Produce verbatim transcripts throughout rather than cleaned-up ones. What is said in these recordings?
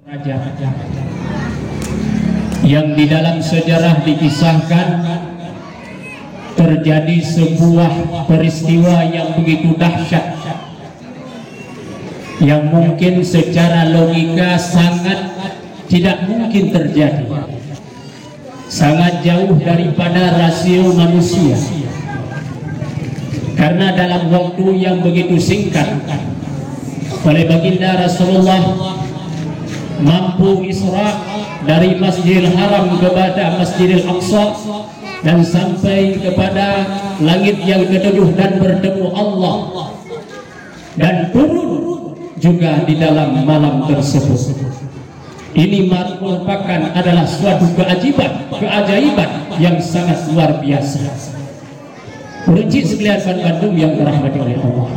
Raja, yang di dalam sejarah dikisahkan terjadi sebuah peristiwa yang begitu dahsyat, yang mungkin secara logika sangat tidak mungkin terjadi, sangat jauh daripada rasio manusia. Karena dalam waktu yang begitu singkat, oleh Baginda Rasulullah mampu Isra dari Masjidil Haram kepada Masjidil Aqsa dan sampai kepada langit yang ketujuh dan bertemu Allah, dan turun juga di dalam malam tersebut. Ini merupakan adalah suatu keajaiban, keajaiban yang sangat luar biasa. Ureueng chik sekalian banmandum yang dirahmati oleh Allah,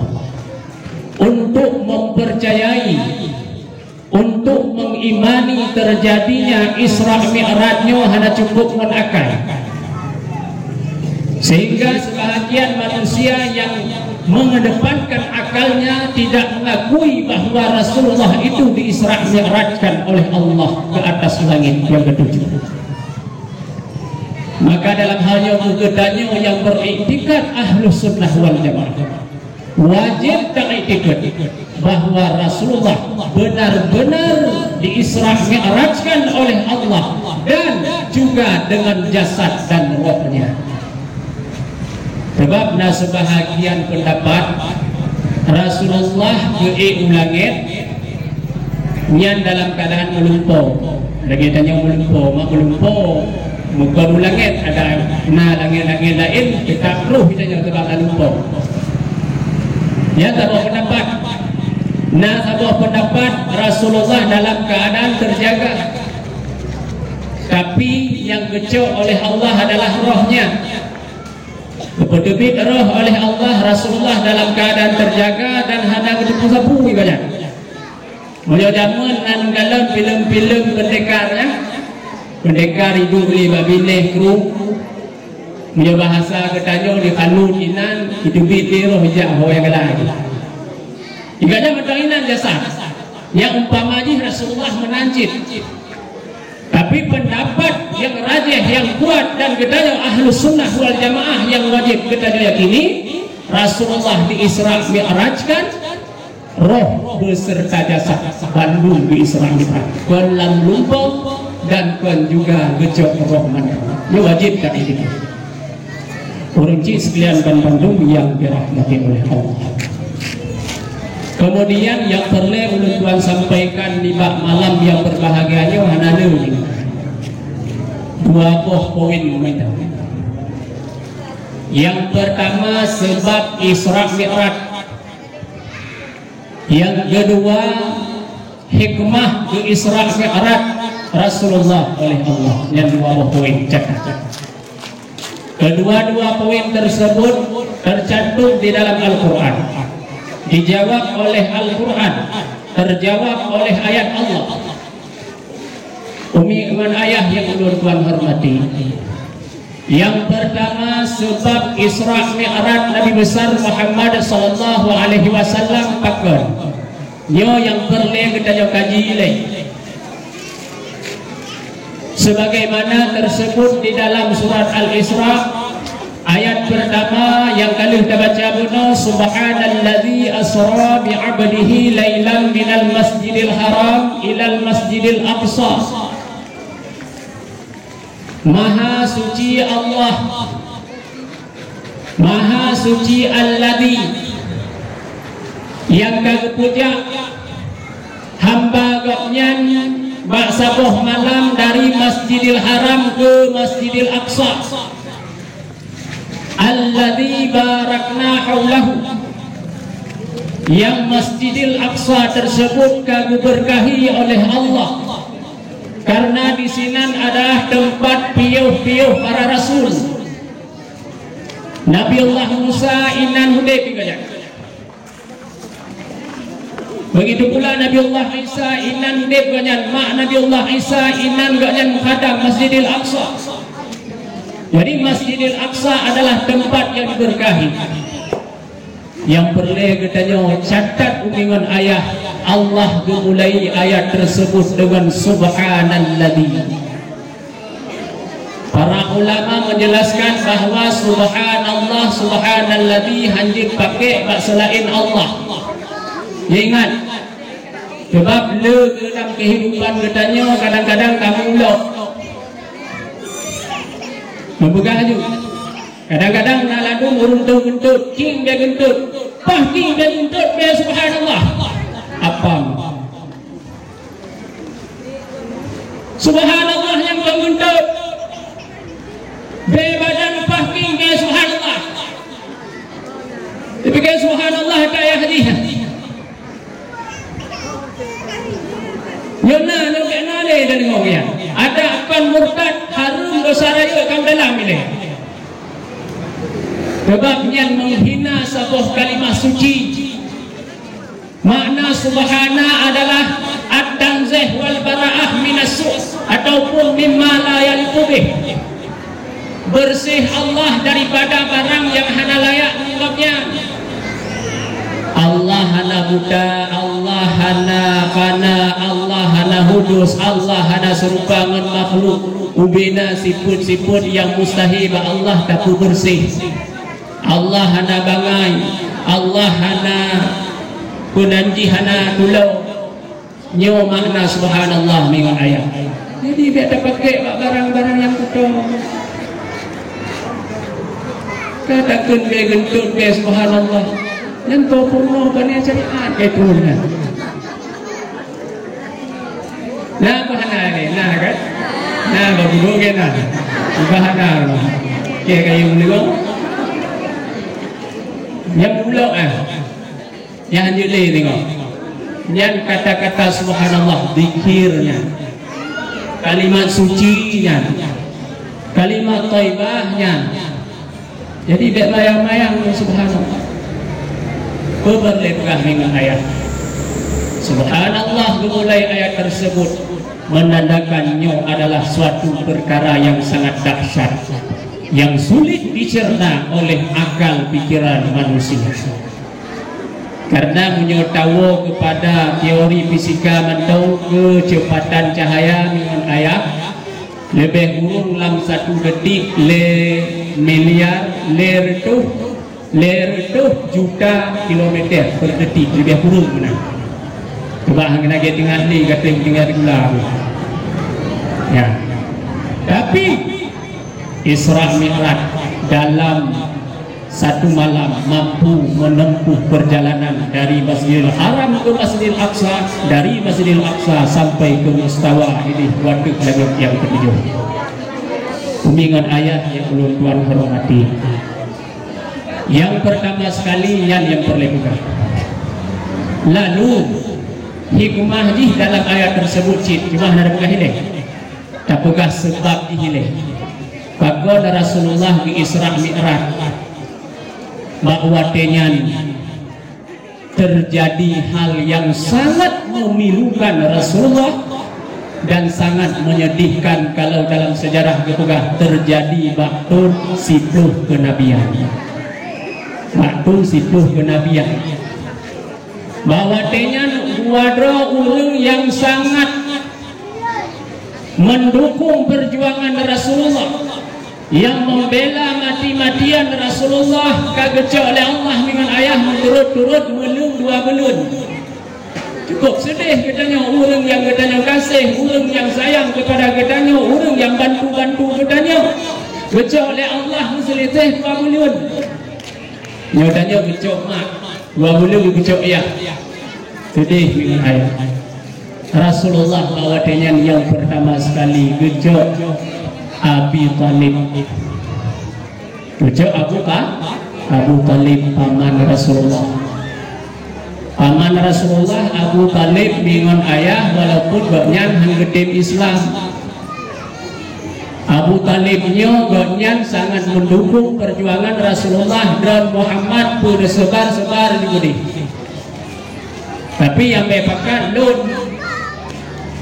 untuk mempercayai, untuk mengimani terjadinya Isra Mi'raj nyoe hana cukup ngon akai. Sehingga sebahagian manusia yang mengedepankan akalnya tidak mengakui bahwa Rasulullah itu di-Isra Mi'rajkan oleh Allah ke atas langit yang ketujuh. Maka dalam hal nyoe geutanyoe nyang beriktikad Ahlus Sunnah wal Jamaah, wajib taiktikad bahwa Rasulullah benar-benar di-Isra Mi'rajkan oleh Allah dan juga dengan jasad dan rohnya. Sebab na sebahagian pendapat Rasulullah geuék u langét nyan dalam keadaan meulumpoe. Lagèe tanyoe meulumpoe, mak meulumpoe, meukeue u langét, ada na langét-langét laén, teutap roh tanyoe teubang lam lumpoe. Nyan saboh pendapat. Na saboh pendapat Rasulullah dalam keadaan terjaga. Tapi nyang geucok oleh Allah adalah rohnya. Geupeuteubiet roh oleh Allah, Rasulullah dalam keadaan terjaga dan hana geuteupeue sapeue ibadat. Meunyoe jameun nan galon filem-filem pendekar, ya. Pendekar iduek lé bak binéh kru. Meunyoe bahasa geutanyoe di khanun inan, iteubiet lé roh ijak ho nyang galak. Ibadat mantong inan jasa. Nyang umpama jih Rasulullah meunan cit. Tapi pendapat yang rajih, yang kuat dan geutanyoe Ahlus Sunnah wal Jamaah yang wajib geutanyoe yakini, Rasulullah di-Isra Mi'rajkan, roh beserta jasad bandum di-Isra Mi'raj. Kon lam lumpoe dan kon juga geucok roh mandum. Nyoe wajib taiktikad. Ureueng chik sekalian banmandum yang dirahmati oleh Allah. Kemudian yang peureulée ulôn tuan sampaikan nibak malam yang berbahagia nyoe hana le nyoe. Dua boh poin mantong. Yang pertama sebab Isra Mi'raj. Yang kedua hikmah geu-Isra Mi'raj Rasulullah oleh Allah. Nyan dua boh poin catat. Kedua-dua poin tersebut tercantum di dalam Al-Quran. Dijawab oleh Al-Quran, terjawab oleh ayat Allah. Umi ngon ayah yang ulôn tuan hormati. Yang pertama sebab Isra Mi'raj Nabi besar Muhammad sallallahu alaihi wasallam pakon. Nyoe nyang peureulée geutanyoe kaji lé. Sebagaimana tersebut di dalam surat Al-Isra, ayat pertama nyang ka lheueh tabaca bunoe, "Subhanalladzi asra bi 'abdihi lailan minal masjidil haram ilal masjidil aqsa." Maha suci Allah, Maha suci Alladzi, nyang ka geupeujak hamba Gobnyan bak saboh malam dari Masjidil Haram keu Masjidil Aqsa. Alladzi barakna haulahu. Nyang Masjidil Aqsa tersebut ka geubeurkahi oleh Allah, karena di sinan adalah teumpat piôh-piôh para rasul. Nabi Allah Musa inan udeb di Gobnyan. Begitu pula Nabi Allah Isa inan udeb Gobnyan, mak Nabi Allah Isa inan Gobnyan meukhadam Masjidil Aqsa. Jadi Masjidil Aqsa adalah teumpat nyang dibeurkahi. Nyang peureulée geutanyoe catat umi ngon ayah, Allah geumulai ayat tersebut dengan subhanalladzi. Para ulama menjelaskan bahwa subhanallah, subhanalladzi hana jeuet pakai bak selain Allah. Ya, ingat, sebab le dalam kehidupan geutanyoe kadang-kadang kamoe ulok. Memegah laju. Kadang-kadang na ladum ureuëng teuh geuntôt, king bèe geuntôt. Pah king bèe geuntôt, bèe subhanallah. Apam. Subhanallah nyang teuh geuntôt. Bèe badan pah king bèe subhanallah. Dipike subhanallah ka ayah jih. Nyoe na, nyoe keunan lé dan ngok ya. Ada akan murtad hareuem dosa rayeuk ka dalam ilée. Sebab nyan menghina saboh kalimah suci. Makna subhana adalah at-tanzih wal bara'ah minas su' ataupun mimma la yaliqu bih. Bersih Allah daripada barang yang hana layak ngon Gobnyan. Allah hana buta, Allah hana fana, Allah hana hudus, Allah hana serupa ngon makhluk. Ubena sifeut-sifeut nyang mustahil bak Allah tapeubeurséh. Allah hana bangai, Allah hana peunanjih, hana tulông. Nyoe makna subhanallah meungon ayah. Jadi, bèk tapakék bak barang-barang nyang kuto. Ka takheun bèe geuntôt bèe subhanallah. Nyan po peurunoe bak syariat bèe peurunoe. Na peuhana lé, na kan? Na bak guru ke na. Peuhana. Oke, kayu menengok. Nyang ulok ah. Nyang hanjeuet lé tengok. Nyan kata-kata subhanallah, zikir nyan. Kalimat suci nyan. Kalimat thaibah nyan. Jadi, bèk mayang-mayang ngon subhanallah. Peue ban lé peugah ngon ayat. Subhanallah geumulai ayat tersebut menandakan nyoe adalah suatu perkara yang sangat dahsyat, yang sulit dicerna oleh akal pikiran manusia. Karena meunyoe tawoe keupada teori fisika mantong, keuceupatan cahaya ngon ayat, leubeh ureueng lam satu detik lé miliar, lé reutôh, lé reutôh juta kilometer per detik, leubeh kureueng meunan. Cuba hana lagèe teungoh ni, ka teuh teungoh gula. Ya. Tapi Isra Mi'raj dalam satu malam mampu menempuh perjalanan dari Masjidil Haram ke Masjidil Aqsa, dari Masjidil Aqsa sampai ke mustawa ini, waduk langit yang ketujuh. Umi ngon ayah nyang ulôn tuan hormati. Yang pertama sekali, nyan nyang peureulèe peugah. Lalu, hikmah jih dalam ayat tersebut cit, cuma hana peugah ilèe. Tapeugah seubab jih ilèe. Pakon Rasulullah geu-Isra Mi'raj. Bak watèe nyan, terjadi hal yang sangat memilukan Rasulullah dan sangat menyedihkan kalau dalam sejarah geupeugah terjadi bak thôn siplôh keunabian. Bak thôn siplôh keunabian. Bak watèe nyan dua droe ureueng nyang sangat mendukung perjuangan Rasulullah, nyang membela mati-matian Rasulullah ka geucok lé Allah ngon ayah meuturot-turot meuleueng dua buleuen. Cukup sedih geutanyoe, ureueng nyang geutanyoe gaséh, ureueng nyang sayang keupada geutanyoe, ureueng nyang bantu-bantu geutanyoe, geucok lé Allah meuseuliseh dua buleuen. Nyoe tanyoe geucok mak, dua buleuen geucok yah. Sedih ngon ayah. Rasulullah bak watèe nyan nyang pertama sekali geucok Abi Thalib. Geucok Abu Tha-, Abu Thalib, paman Rasulullah. Paman Rasulullah, Abu Thalib, ngon ayah, walaupun gobnyan han geutem Islam. Abu Thalib nyoe gobnyan sangat mendukung perjuangan Rasulullah dan Muhammad peue sebar-sebar di Madinah. Tapi nyang bèk pakat lôn,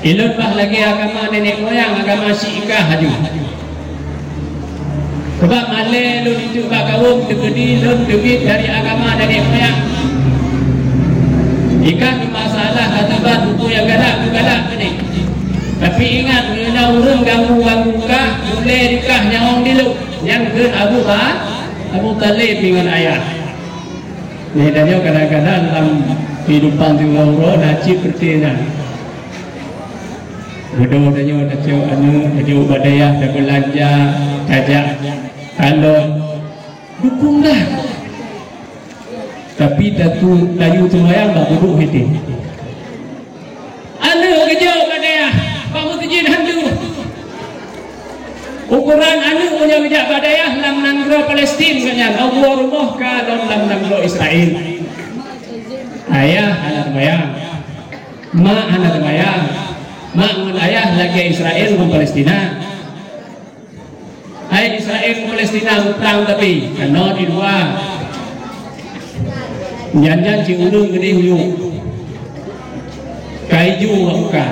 ilôn bah lagèe agama nenek moyang, agama Syiah laju. Sebab malèe lôn itu bak kawôm teukeudi lôn teubiet dari agama nenek moyang. Ikan masalah Akibat buku nyang galak, galak tadi. Tapi ingat, meunyoe ureuëng ganggu-ganggu kah, ulée dikah nyawöng diluk. Nyang kheun Abu Ba-, Abu Talib ngon ayah. Nyoe tanyoe kadang-kadang lam kehidupan singoh uroe na cit peureuté nyan. Beudôh tanyoe tacok aneuëk, tajok bak dayah, tabeulanja, tajak kalon. Dukung dah. Tapi tatu tayu seumayang bak buduk hiti. Aneuëk geujok bak dayah, bak meuseujid hantu. Ukoran aneuëk meunyoe geujak bak dayah lam nanggroe Palestin gobnyan, Allah rumoh ka lom lam nanggroe Israel. Ayah hana seumayang. Mak hana seumayang. Mak ngon ayah lagée Israel ngon Palestina. Hai Israel ngon Palestina muprang tapi, keunoe di luwa. Nyan-nyan cit ureuëng geudeh uyuek. Kai ju awak buka.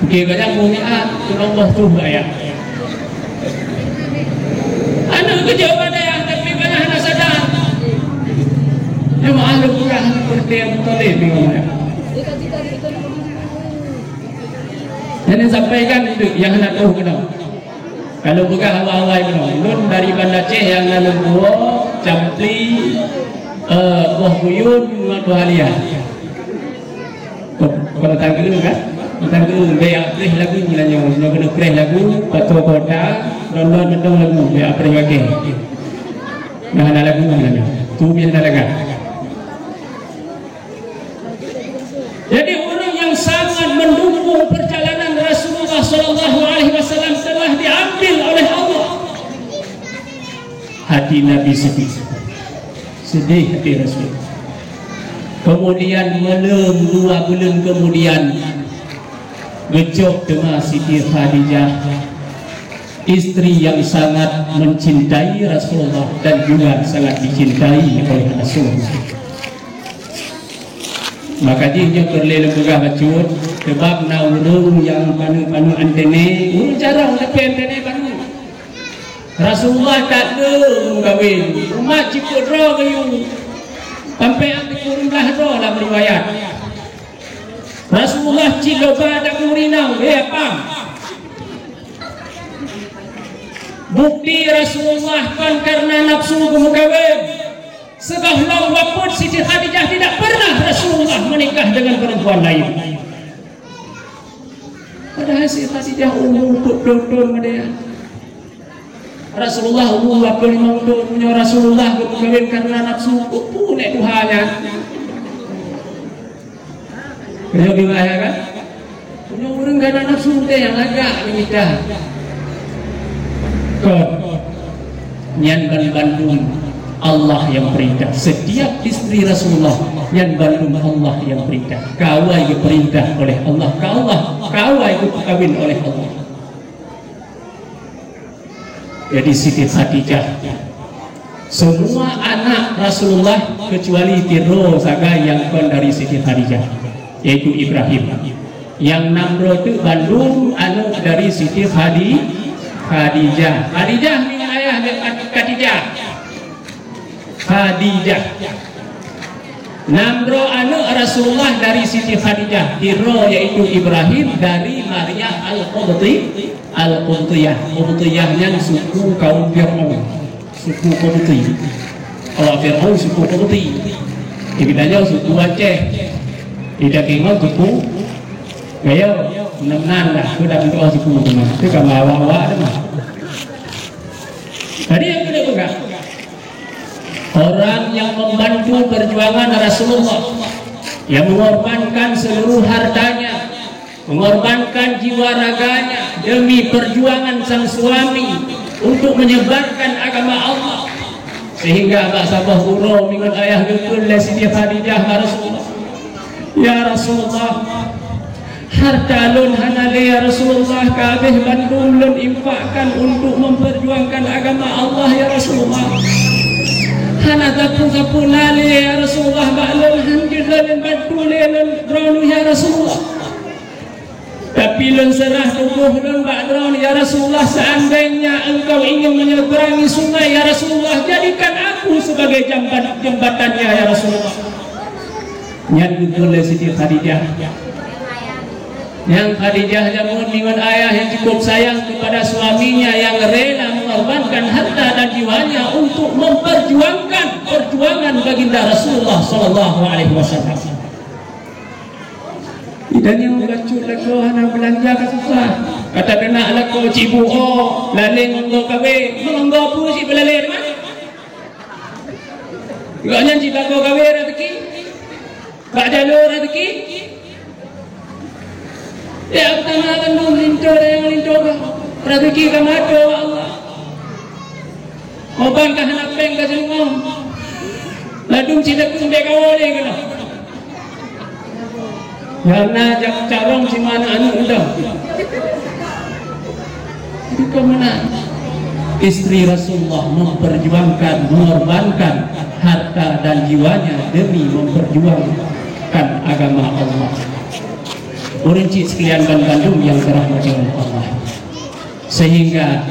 Oke, banyak mumiat, keunoe boh tuh rakyat. Aneuëk geujok bak dayah, tapi banyak hana sadar. Jeumaáh lôn peugah, peureuté meutalib ngon rakyat. Jadi sampaikan nyang hana troh keunoe. Kalau peugah awai-awai keunoe, lôn dari Banda Aceh nyang na lôn tuwoe, Campli, eh, Boh Buyun, ngon Boh Halia. Kon, kon tanggeue kan? Tanggeue, bèk preh lagu nyan nyoe, nyoe keuneuk preh lagu, pasoe kota, lon-lon mantong lagu, bèk preh bagèe. Nah, na lagu nyan nyoe. Tu biasa na lagu. Jadi, orang yang sangat mendukung perjalanan Rasulullah sallallahu alaihi wasallam telah diambil oleh Allah. Hati Nabi sedih. Sedih hati Rasul. Kemudian, meuleum dua buleuen kemudian, geucok teuma Siti Khadijah, istri yang sangat mencintai Rasulullah dan juga sangat dicintai oleh Rasulullah. Maka jih nyoe peureulèe lôn peugah bacut, sebab na ureueng nyang paneuk-paneuk antene, ureueng carông tapi antene paneuk. Rasulullah ka lheueh meukawen, umat jipeuet droe geuyue, sampai tiga puluh droe lam riwayat. Rasulullah cit loba dapu rinau, eh, apam. Bukti Rasulullah kon karena nafsu geumeukawen. Seubab lom wafeuet Siti Khadijah tidak pernah Rasulullah menikah dengan perempuan lain. Padahai Siti Khadijah umur empat puluh tahun model. Rasulullah umur dua puluh lima tahun, meunyoe Rasulullah geumeukawen karena nafsu, peue lé Tuhan nyan. Meunyoe geuh ayah kan? Meunyoe ureueng gana nafsu teuh nyang lagak meunitah. Kon. Nyan ban bandum Allah yang perintah. Setiap istri Rasulullah, nyan bandum Allah yang perintah. Ka awai geuperintah oleh Allah. Ka Allah, ka awai geupeukawen oleh Allah. Jadi Siti Khadijah. Semua anak Rasulullah kecuali sidroe sagai nyang kon dari Siti Khadijah, yaitu Ibrahim. Nyang nam droe teuk bandum aneuk dari Siti Khadi-, Khadijah. Khadijah ngon ayah dia Khad-, Khadijah. Khadijah. Nam droe aneuk Rasulullah dari Siti Khadijah, sidroe yaitu Ibrahim dari Maria Al-Qibti-, Al-Qibtiyah. Qibtiyah nyan suku kaum Fir'aun. Suku Qibti. Awak Fir'aun suku Qibti. Di geutanyoe suku Aceh. Di Takengon suku Gayo. Meunan lah, sudah bentuk suku tu mah. Tu kan awak-awak tu mah. Tadi nyang keuneuk peugah. Orang yang membantu perjuangan Rasulullah, yang mengorbankan seluruh hartanya, mengorbankan jiwa raganya demi perjuangan sang suami untuk menyebarkan agama Allah, sehingga bak saboh uroe ngon ayah geukheun lé Siti Khadijah bak Rasulullah, "Ya Rasulullah, harta lôn hana lé, ya Rasulullah, ka habéh bandum lôn infakkan untuk memperjuangkan agama Allah, ya Rasulullah. Hana sapeue-sapeue na lé, ya Rasulullah, bak lôn, han jeuet lôn bantu lé lôn droeneuh, ya Rasulullah. Tapi lôn seurah tuboh lôn bak droeneuh, ya Rasulullah, seandainya engkau ingin menyeberangi sungai, ya Rasulullah, jadikan aku sebagai jamban-, jembatannya, ya Rasulullah." Nyan geukheun lé Siti Khadijah. Nyang Khadijah jameun ngon ayah yang cukup sayang kepada suaminya yang rela mengorbankan harta dan jiwanya untuk memperjuangkan perjuangan baginda Rasulullah sallallahu alaihi wasallam. Itanyoe bacut lakoe hana beulanja ka susah. Ka takeuneuk lakoe cit bu-o, laleng ngon gob kawé, ngon gob peue cit beulaleng teuma. Gobnyan cit lakoe kawé raseuki. Bak jalô raseuki. Ya, utama bandum linto nyang linto ka. Raseuki ka meuatur Allah. Moban ka hana péng ka seuleumoh. Ladum cit deukeue bék kawoe lé keunoe. Nyang na jak carông cit meuaneuk-aneuk udang. Itu kok meunan. Istri Rasulullah memperjuangkan, mengorbankan harta dan jiwanya demi memperjuangkan agama Allah. Ureueng cit sekalian ban bandum yang dirahmati oleh Allah. Sehingga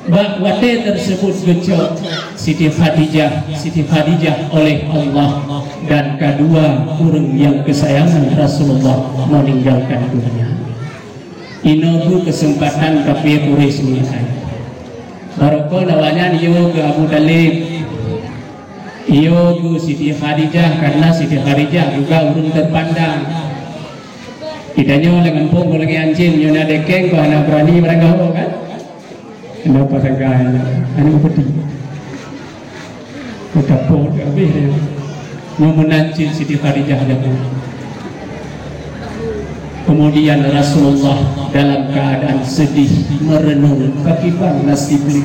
bak watée tersebut geucok Siti Khadijah, Siti Khadijah oleh Allah dan kedua ureueng yang kesayangan Rasulullah meninggalkan dunia. Inoe beu keuseumpatan kafé Quraisy nyan. Barokon awaknyan yue keu Abu Thalib, yue keu Siti Khadijah, karena Siti Khadijah juga ureueng terpandang. Geutanyoe lam gampông lagée anjing, nyoe na dekeng, bah na berani barangkaho kan? Kenapa sagai aneuk peuti? Meukapo habéh dia. Nyoe meunan cit Siti Khadijah jameun. Kemudian Rasulullah dalam keadaan sedih merenung, pakriban nasib lé.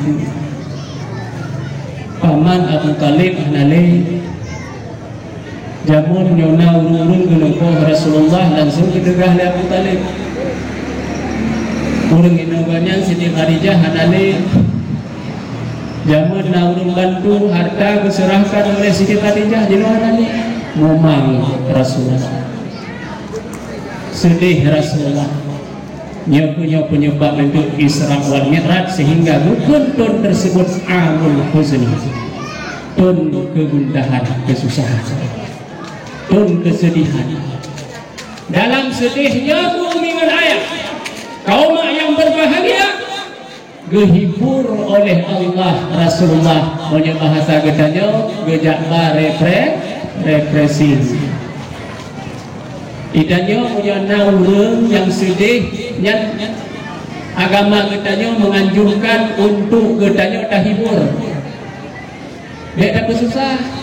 Paman Abu Thalib hana lé. Jameun nyoe na ureueng-ureueng geuneuk boh Rasulullah langsung geupeugah lé Abu Thalib. Ureueng inong gobnyan Siti Khadijah hana lé. Jameun na ureueng bantu, harta geuseurahkan oleh Siti Khadijah, jinoe hana lé. Mumang Rasulullah. Seudeh Rasulullah. Nyoe peunyebab untuk Isra wal Mi'raj sehingga geukheun thon tersebut Amul Huzni. Thon kegundahan, kesusahan. Thon kesedihan. Dalam sedihnya bumi dan ayah, kaum yang berbahagia, geuhibur oleh Allah Rasulullah, meunyoe bahasa geutanyoe geujak ba repre-, refreshing. Geutanyoe meunyoe na ureueng nyang seudeh, nyan agama geutanyoe menganjurkan untuk geutanyoe tahibur. Bék tapeususah.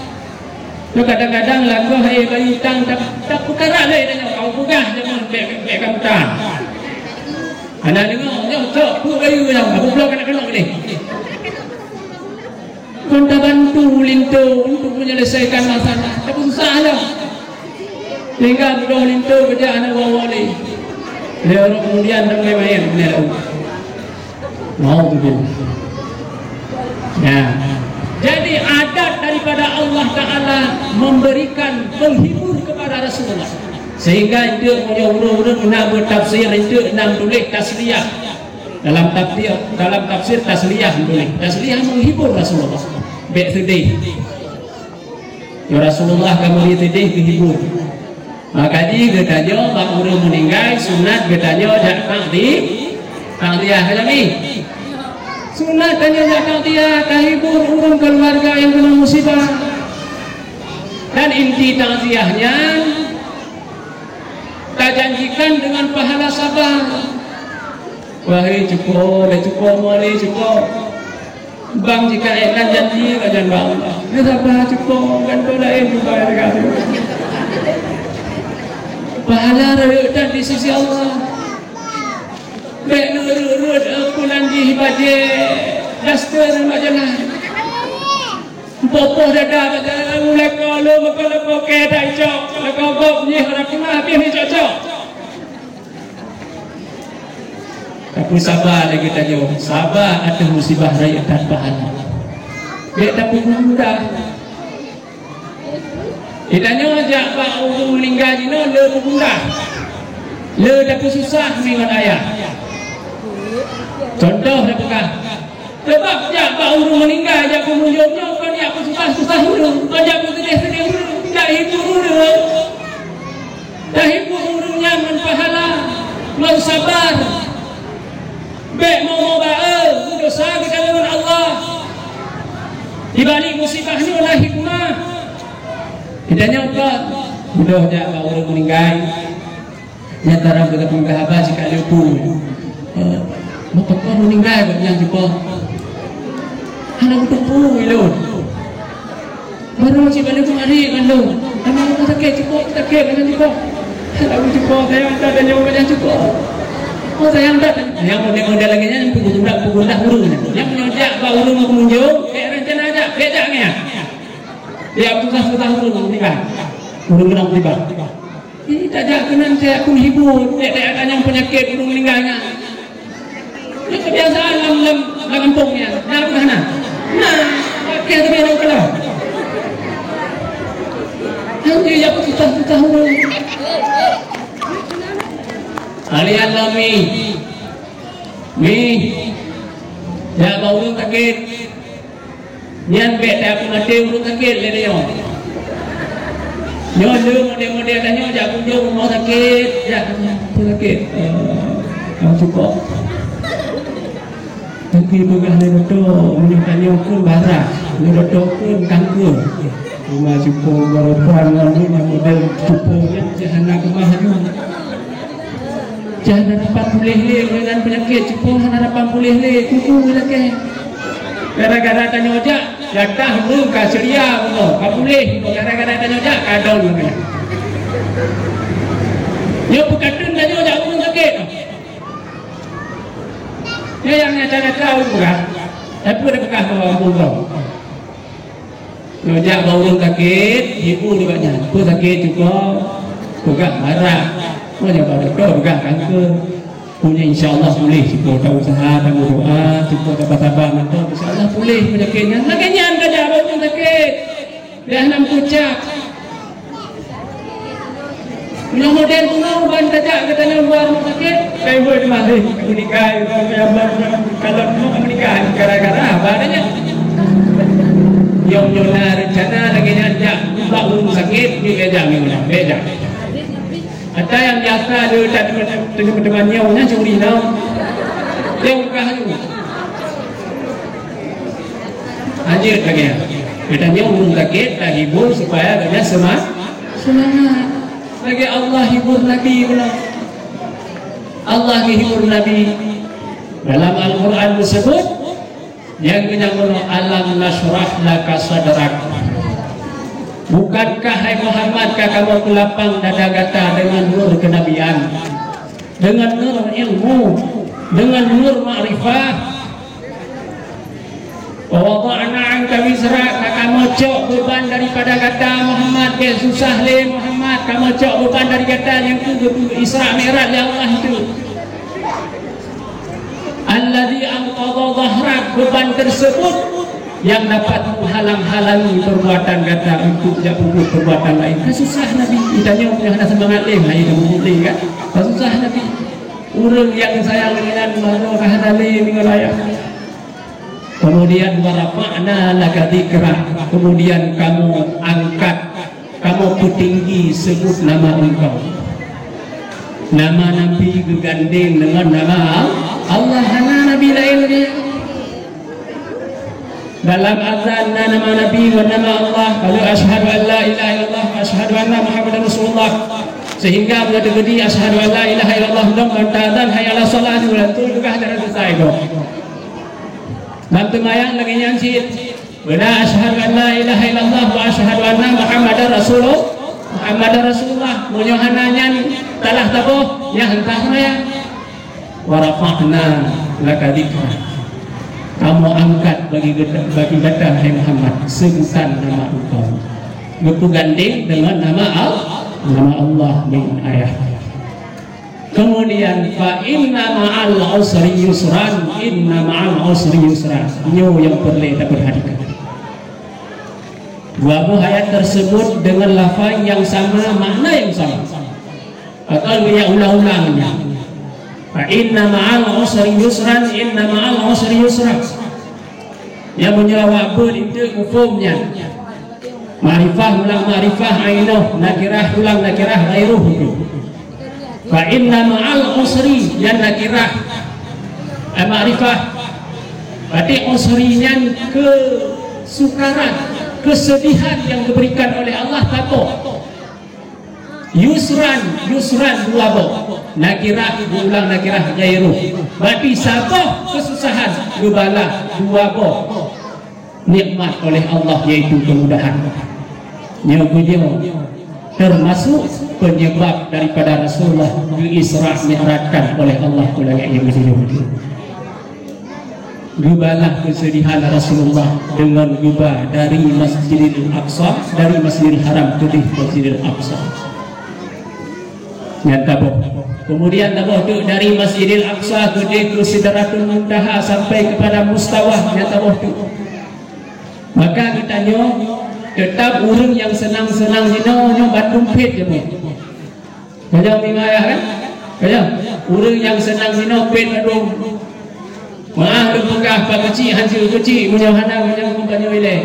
Nyoe kadang-kadang lakoe hai bayi utang tap-, tapeukara lé tanyoe, kamu peugah jangan bék, bék kamu utang. Hana deungoe, nyoe cok, peue bayeue nyoe, aku bloe keuneuk-keuneuk deh. Kon tabantu linto untuk menyelesaikan masalah, tapeususah nyoe. Sehingga beudôh linto keujak hana woe-woe lé. Lheueh uroe kemudian dan main-main keuneuk laôt. Naudzubillah. Nah, jadi adat daripada Allah Ta'ala memberikan penghibur kepada Rasulullah. Sehingga itu punya ureueng-ureueng na bertafsir itu na tulis tasliyah. Dalam tafsir, dalam tafsir tasliyah tulis. Tasliyah menghibur Rasulullah. Bék sedih. Ya Rasulullah, kamoe seudeh geuhibur. Maka di geutanyoe bak ureueng meuninggai sunat geutanyoe jak takzi-, takziah, ka Nabi. Sunat tanyoe jak takziah, tahibur ureueng keluarga yang kena musibah. Dan inti takziah nyan tajanjikan dengan pahala sabar. Wahai cuko, wahai cuko, wahai cuko. Bang jika ék kan janji ka jan bang. Nyoe sabar cuko, kan tu laén cuko ya ka. Pahala rayeuk that di sisi Allah. Bék neureuet-reuet, eh, pulan jih bajée daster bak jalan. Popoh dada bak jalan, mulai ka lom, ka lom, ka lom, ka icok, ka gob jih, ka puna, habéh icok-cok. Tapi saba lé geutanyoe, saba ateueh musibah rayeuk that pahala. Bék tapeugundah. Geutanyoe jak bak ureueng meuninggai jinoe le peugundah. Le tapeususah ngon ayah. Contoh tapeugah, Sabab jak bak ureueng meuninggai, jak peumunjong nyoe kon jak peususah-susah ureueng, kon jak peuseudeh-seudeh ureueng, jak hibur ureueng. Sabar. Bék mau-mau ba-e, meudesya geutanyoe ngon Allah. Di balik musibah nyoe na hikmah. Geutanyoe ka beudôh jak bak ureuëng meuninggai. Nyang tarang geutanyoe peugah haba sikali peue. Eh, meupeukong meuninggai gobnyan cukôp. Hana meuteupeu ilôn. Baru cit bak lôn hari ngon lôn. Teuma rumah sakét cukôp, sakét ngon cukôp. Lagu cukôp, sayang that tanyoe ngon cukôp. Oh, sayang that. Nyang model-model lagèe nyan, peugundah, peugundah ureueng nyan. Nyang meunyoe jak bak ureueng pengunjung, bèk rencana jak, bèk jak nyan. Ya, susah-susah ureueng tiba. Ureueng keunong tiba. Ini tajak keunan saya pun hibur, bèk tajak tanyong peunyakét ureueng meuninggai nyan. Nyoe kebiasaan lam, lam, lam gampông nyan. Na peugah na? Na, pakai tapi orang kelah. Hanya ya susah-susah ureueng. Ali alami. Mi. Ya bak ureueng sakét. Nyan bèk tapeumaté ureueng sakét lé nyoe. Nyoe lé model-model tanyoe jak kunjong rumoh sakét, jak sakét. Eh, ka cukôp. Tapi peugah lé dokto, meunyoe tanyoe kheun barah, meunyoe dokto kheun kanker. Cuma cukôp baropan ngon lé nyang model cukôp nyan, jak hana keumah nyoe. Jan hana dapat puléh lé, ureueng nyan peunyakét cukôp hana dapat puléh lé, kuku lakèe. Gara-gara tanyoe jak, gadah ureueng ka ceuria bunoe, ka puléh bunoe, gara-gara tanyoe jak, ka don lagèe nyan. Nyoe peukateun tanyoe jak ureueng sakét. Nyoe nyang nyata-nyata ureueng peugah, tapi udah peugah keu ureueng. Nyoe jak bak ureueng sakét, hibur bak nyan. Peue sakét cukôp, peugah barah. Nyoe jak bak dokto, peugah kanker. Nyoe insya Allah puléh, cukôp ta usaha, ta meudoa, cukôp ta sabar mantong, insya Allah puléh peunyakét nyan. Lagèe nyan ka jak bak ureueng sakét. Dah nam kucak. Meunyoe model bunoe ban tajak geutanyoe luwa rumoh sakét, kai hôi teuma lé meuninggai, kalau bunoe meuninggai gara-gara haba nyan. Nyang nyoe na reuncana lagèe nyan jak bak ureueng sakét, bèk jak meunan, bèk jak. Ata nyang biasa lé teuma-teuma nyoe nyan curi nyoe. Dia bukan hanya. Lanjut lagi ya. Kita nyoe ureueng sakét tahibur supaya gobnyan sema-, semangat. Lagèe Allah hibur Nabi pula. Allah geuhibur Nabi. Dalam Al-Quran disebut, nyang keunyang bunoe, "Alam nasyrah laka sadrak." Bukankah, hai Muhammad, ka kamoe peulapang dada gata deungon nur kenabian, deungon nur ilmu, deungon nur makrifah? "Wa wada'na 'anka wizrak," ka kamoe cok beuban daripada gata, Muhammad. Bèk susah lé, Muhammad, kamoe cok beuban dari gata nyang keu geupeu Isra Mi'raj lé Allah itu. "Alladzi anqadha dhahrak," beuban tersebut yang dapat menghalang-halangi perbuatan gata untuk jak peubuet perbuatan lain. Ka susah Nabi. Geutanyoe meunyoe hana seumangat lé, hai, ka peubuet lé, kan? Ka susah Nabi. Ureueng nyang sayang ngon baroe ka hana lé ngon ayah. Kemudian, "Wa rafa'na laka dzikrak." Kemudian kamoe angkat, kamoe peutinggi sebut nama engkau. Nama Nabi geugandeng deungon nama Allah, hana nabi laén lagèe nyan. Dalam azan na nama Nabi ngon nama Allah, lalu, "Asyhadu an la ilaha illallah wa asyhadu anna Muhammadar Rasulullah." Sehingga meunyoe teukeudi, "Asyhadu an la ilaha illallah," dong ban ta azan, "Hayya 'alas shalah," nyoe tugaih dan selesai dong. Lam teumayang lagèe nyan cit. Beuna, "Asyhadu an la ilaha illallah wa asyhadu anna Muhammadar Rasulullah, Muhammadar Rasulullah." Meunyoe hana nyan, salah saboh, nyan hana seumayang. "Wa rafa'na laka dzikrak." Kamoe angkat bagi gata, bagi gata, hai Muhammad, sebutan nama engkau. Geupeugandeng deungon nama Al-, nama Allah deungon ayah. Kemudian, "Fa inna ma'al usri yusran, inna ma'al usri yusran." Nyoe nyang peureulèe tapeurhatikan. Dua buah ayat tersebut dengan lafaz yang sama, makna yang sama. Atau dia ulang-ulang nyan. "Fa inna ma'al usri yusran, inna ma'al usri yusra." Nyang meunyoe awak beuet itu muphom nyan. Makrifah ulang makrifah ainoh, nakirah ulang nakirah ghairuh itu. Fa inna ma'al usri, nyan nakirah, eh, makrifah. Berarti usri nyan kesukaran, kesedihan yang diberikan oleh Allah saboh. Yusran, yusran dua boh. Nakirah geuulang nakirah jairuh. Berarti saboh kesusahan geubalah dua boh nikmat oleh Allah, yaitu kemudahan. Nyoe beunyoe termasuk penyebab daripada Rasulullah geu-Isra Mi'rajkan oleh Allah keu langét nyang keujeuet. Geubalah keuseudihan Rasulullah deungon geuba dari Masjidil Aqsa, dari Masjidil Haram keudeh Masjidil Aqsa. Nyan taboh. Kemudian taboh teuk dari Masjidil Aqsa keudeh keu Sidratul Muntaha sampai kepada Mustawa, nyan taboh teuk. Maka geutanyoe teutap ureuëng nyang seunang-seunang jinoe nyoe bandum phét jeuet. Ka jeuet meuninggai kan? Ka jeuet. Ureuëng nyang seunang jinoe phét bandum. Meu'ah lôn peugah, Pak Keuchik, hanjeuet Keuchik, meunyoe hana, meunyoe hana, meunyoe ilée.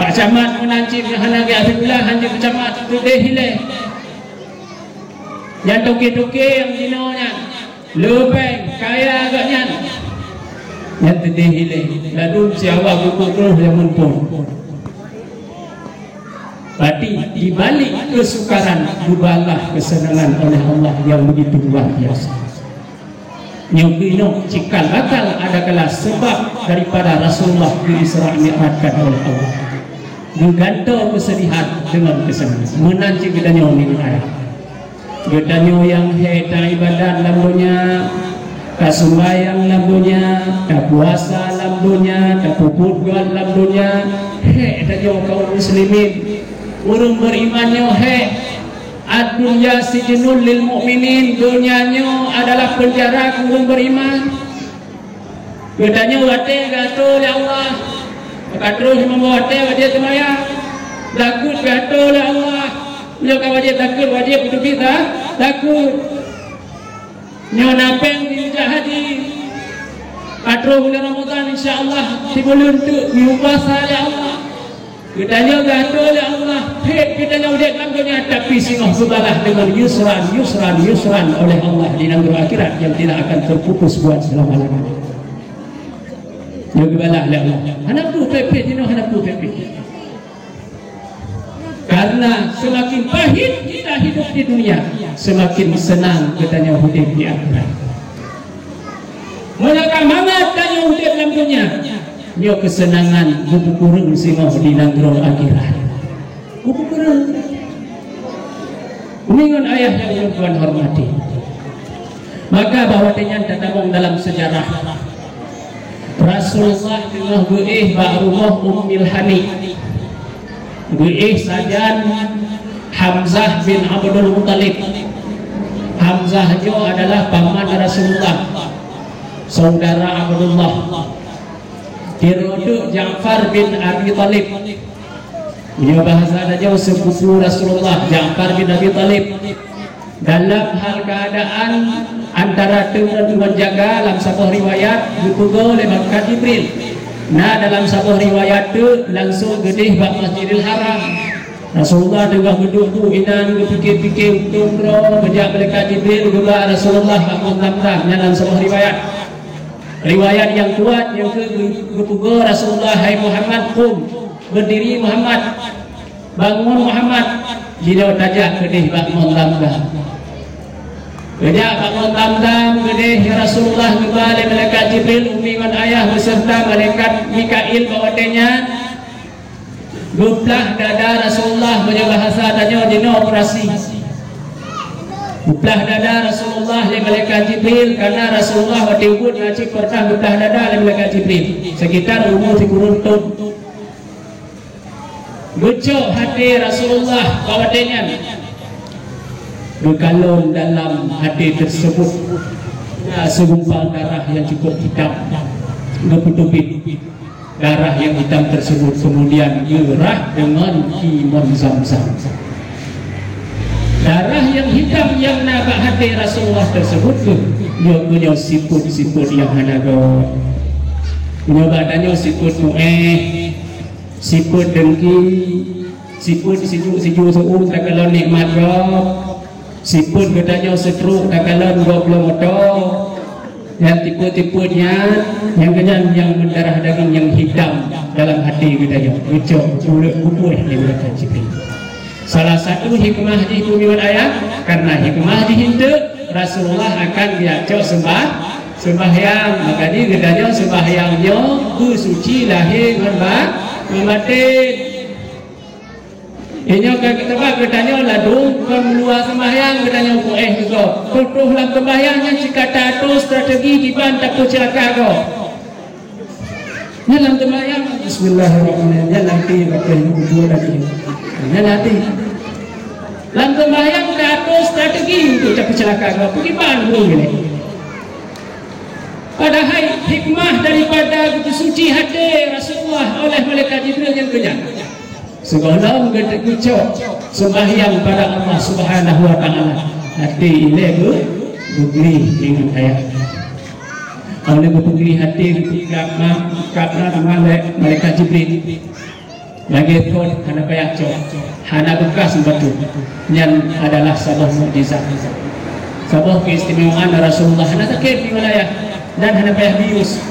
Pak Camat meunan cit, meunyoe hana geujak sikula, hanjeuet Pak Camat, keudeh ilée. Nyang toke-toke nyang jinoe nyan, leubeh kaya geuh nyan. Nyan keudeh ilée, ladôm siawa geupeugah nyang muphom. Berarti di balik kesukaran, geubalah kesenangan oleh Allah yang begitu luar biasa. Nyoe keunoe cikal bakal adalah sebab daripada Rasulullah geu-Isra Mi'rajkan oleh Allah. Geugantoe keuseudihan deungon keuseunangan. Meunan cit geutanyoe nibak ayah. Geutanyoe nyang hék taibadat lam donya, tasumbayang lam donya, tapuasa lam donya, tapeubuet gét lam donya, hék tanyoe kaum muslimin. Ureuëng beriman nyoe hék. Ad-dunya sijnul lil mu'minin, donya nyoe adalah penjara keu ureuëng beriman. Geutanyoe watée geuatô lé Allah, ka troh limong boh watée wajéb seumayang, takot geuatô lé Allah. Meunyoe ka wajéb takot, wajéb beuteubiet takot. Nyoe na péng jijak haji, ka troh bulan Ramadhan, insya Allah sibuleuen teuk geupuasa lé Allah. Geutanyoe geuatô lé Allah, phét geutanyoe udeb lam donya, tapi singoh geubalah deungon yusran, yusran, yusran oleh Allah di nanggroe akhirat yang tidak akan terputus buat selama-lamanya. Nyoe geubalah lé Allah. Hana peue phét-phét jinoe, hana peue phét-phét. Karena semakin pahit kita hidup di dunia, semakin senang geutanyoe udeb di akhirat. Meunyoe ka mangat tanyoe udeb lam donya, nyoe keuseunangan geupeukureueng singoh di nanggroe akhirat. Geupeukureueng. Umi ngon ayah nyang ulôn tuan hormati. Maka bahwa nyan tatamong dalam sejarah. Rasulullah teungoh geuéh bak rumoh Ummil Hani. Geuéh sajan Hamzah bin Abdul Muttalib. Hamzah nyoe adalah paman Rasulullah, saudara Abdullah. Tiroe teuk Ja'far bin Abi Thalib. Nyoe bahasa tanyoe sepupu Rasulullah, Ja'far bin Abi Thalib. Dalam hal keadaan antara teungon ngon jaga, lam saboh riwayat geupeugoe lé malaikat Jibril. Na dalam saboh riwayat teuk langsung geudeh bak Masjidil Haram. Rasulullah teungoh geuduek-duek inan geupike-pike untông droe, geujak malaikat Jibril geuba Rasulullah bak Môn Zamzam, nyan lam saboh riwayat. Riwayat nyang kuat nyang keu geupeugoe Rasulullah, "Hai Muhammad, qum, berdiri Muhammad, bangun Muhammad." Jinoe tajak keudeh bak Môn Zamzam. Geujak bak Môn Zamzam, keudeh Rasulullah geuba lé malaikat Jibril, umi ngon ayah, beserta malaikat Mikail bak watée nyan. Geuplah dada Rasulullah, meunyoe bahasa tanyoe jinoe operasi. Geuplah dada Rasulullah lé malaikat Jibril, karena Rasulullah watée ubit na cit pernah geuplah dada lé malaikat Jibril, sekitar umur sikureueng thon. Geucok hati Rasulullah bak watée nyan. Geukalon dalam hati tersebut, na segumpal darah yang cukup hitam. Geupeuteubiet. Darah yang hitam tersebut kemudian geurah deungon ié Môn Zamzam. Darah yang hitam nyang na bak hati Rasulullah tersebut tu, nyoe meunyoe sifeuet-sifeuet nyang hana göt. Meunyoe bak tanyoe sifeuet muéh, sifeuet dengki, Sipeuet sijuek-sijuek seuuem takalon nikmat gob. Sipeuet geutanyoe seutrok takalon gob bloe moto. Dan tipe-tipe nyan, nyang keunyan nyang meudarah daging nyang hitam dalam hati geutanyoe. Geucok buleuk bubuih lé malaikat Jibril. Salah satu hikmah jih peue nyoe ayah, karena hikmah jih eunteuk Rasulullah akan geujak cok seumbah, seumbahyang. Maka di geutanyoe seumbahyang nyoe beusuci lahé ngon ba-, ngon baten. Inyoe ka geuteubak geutanyoe ladôm kon meuluwa seumbahyang geutanyoe peuéh geugob. Toh-toh lam seumbahyang nyan cit ka tato strategi kiban tapeuceulaka gob. Nyan lam seumbahyang, bismillahirrahmanirrahim. Nyan nanti baca ibu dua tadi. Nyan nanti. Lam seumbahyang tato strategi untuk tapeuceulaka gob. Kiban guru ini. Padahai hikmah daripada geupeusuci até Rasulullah oleh malaikat Jibril nyang keunyan. Sigohlom geucok seumbahyang pada Allah Subhanahu wa Taala, até ilée geu-, geugleh deungon ayat. Oleh geupeugléh até geupeugah na, geupeugah na teuma lé malaikat Jibril. Lagée phon hana payah cok, hana beukah sibacut. Nyan adalah saboh mukjizat. Saboh keistimewaan Rasulullah, hana sakét di wilayah dan hana payah bius.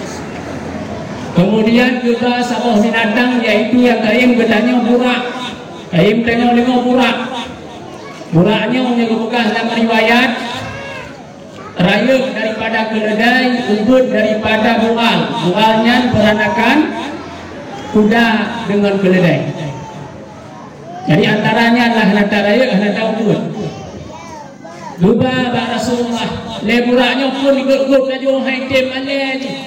Kemudian geuba saboh binatang, yaitu nyang kayém geutanyoe burak. Kayém tanyoe deungoe burak. Burak nyoe nyang geupeugah lam riwayat, rayeuk daripada keuleudai, ubeuet daripada bual. Bual nyan peuranakan kuda deungon keuleudai. Jadi antara nyan lah hana ta rayeuk, hana ta ubeuet. Geuba bak Rasulullah, lé burak nyoe phon geuh-geuh laju hai tem malée jih.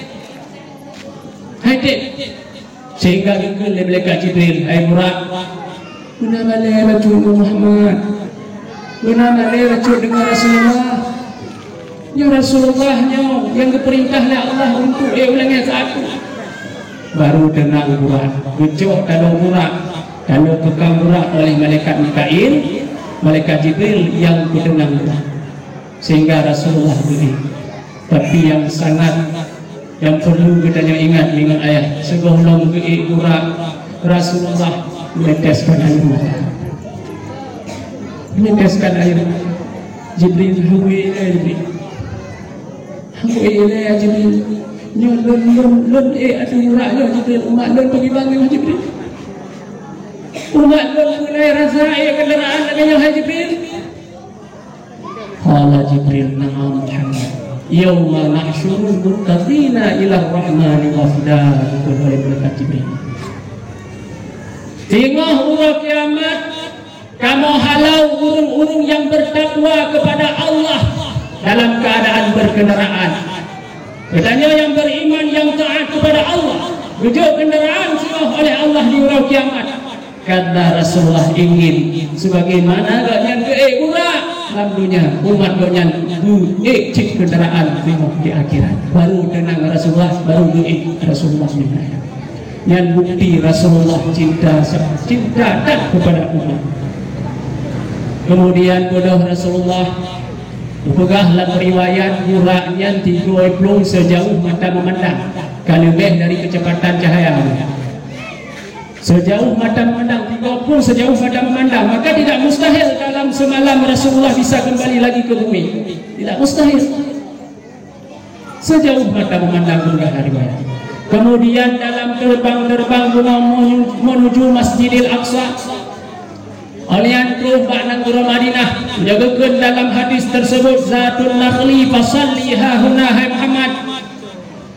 Hai tem. Sehingga geukheun lé malaikat Jibril, "Hai burak, beuna malée bacut ngon Muhammad. Beuna malée bacut deungon Rasulullah. Nyoe Rasulullah nyoe nyang geupeurintah lé Allah untuk ék u langét saát." Baru teunang burak. Geucok taloe burak, taloe peukang burak oleh malaikat Mikail, malaikat Jibril nyang peuteunang burak. Sehingga Rasulullah geuék. Tapi nyang sangat, nyang perlu geutanyoe ingat, ingat ayah, sigohlom geuék burak, Rasulullah meneteskan air mata. Meneteskan air mata. Jibril, hana ék ilée, Jibril. Hana ék ilée, ya Jibril. Nyoe lôn, lôn, lôn ék ateueh burak nyoe, Jibril. Umat lôn pakriban nyoe, Jibril. Umat lôn mulai rasa ék kendaraan lagée nyoe, hai Jibril. Qala Jibril, "Na'am Muhammad. Yauma nahsyurul muttaqina ila Rahmani wafda." Kata malaikat Jibril. Teungoh uroe kiamat, kamoe halau ureuëng-ureuëng nyang bertakwa kepada Allah dalam keadaan berkendaraan. Geutanyoe nyang beriman, nyang taat kepada Allah, geujok kendaraan singoh oleh Allah di uroe kiamat. Karena Rasulullah ingin, sebagaimana gobnyan geuék burak lam dunia, umat gobnyan geuék cit kendaraan singoh di akhirat. Baru teunang Rasulullah, baru geuék Rasulullah. Nyan bukti Rasulullah cinta, cinta that kepada umat. Kemudian bodoh Rasulullah, geupeugah lam riwayat, burak nyan tiga plueng sejauh mata memandang, ka leubeh dari kecepatan cahaya. Sejauh mata memandang, tiga plueng sejauh mata memandang, maka tidak mustahil dalam semalam Rasulullah bisa kembali lagi ke bumi. Tidak mustahil. Sejauh mata memandang, geupeugah riwayat. Kemudian dalam terbang-terbang guna menuju, menuju Masjidil Aqsa. Awak nyan troh bak nanggroe Madinah. Meunyoe geukheun dalam hadis tersebut, "Zatun nakhli fasalli hahuna, hai Muhammad."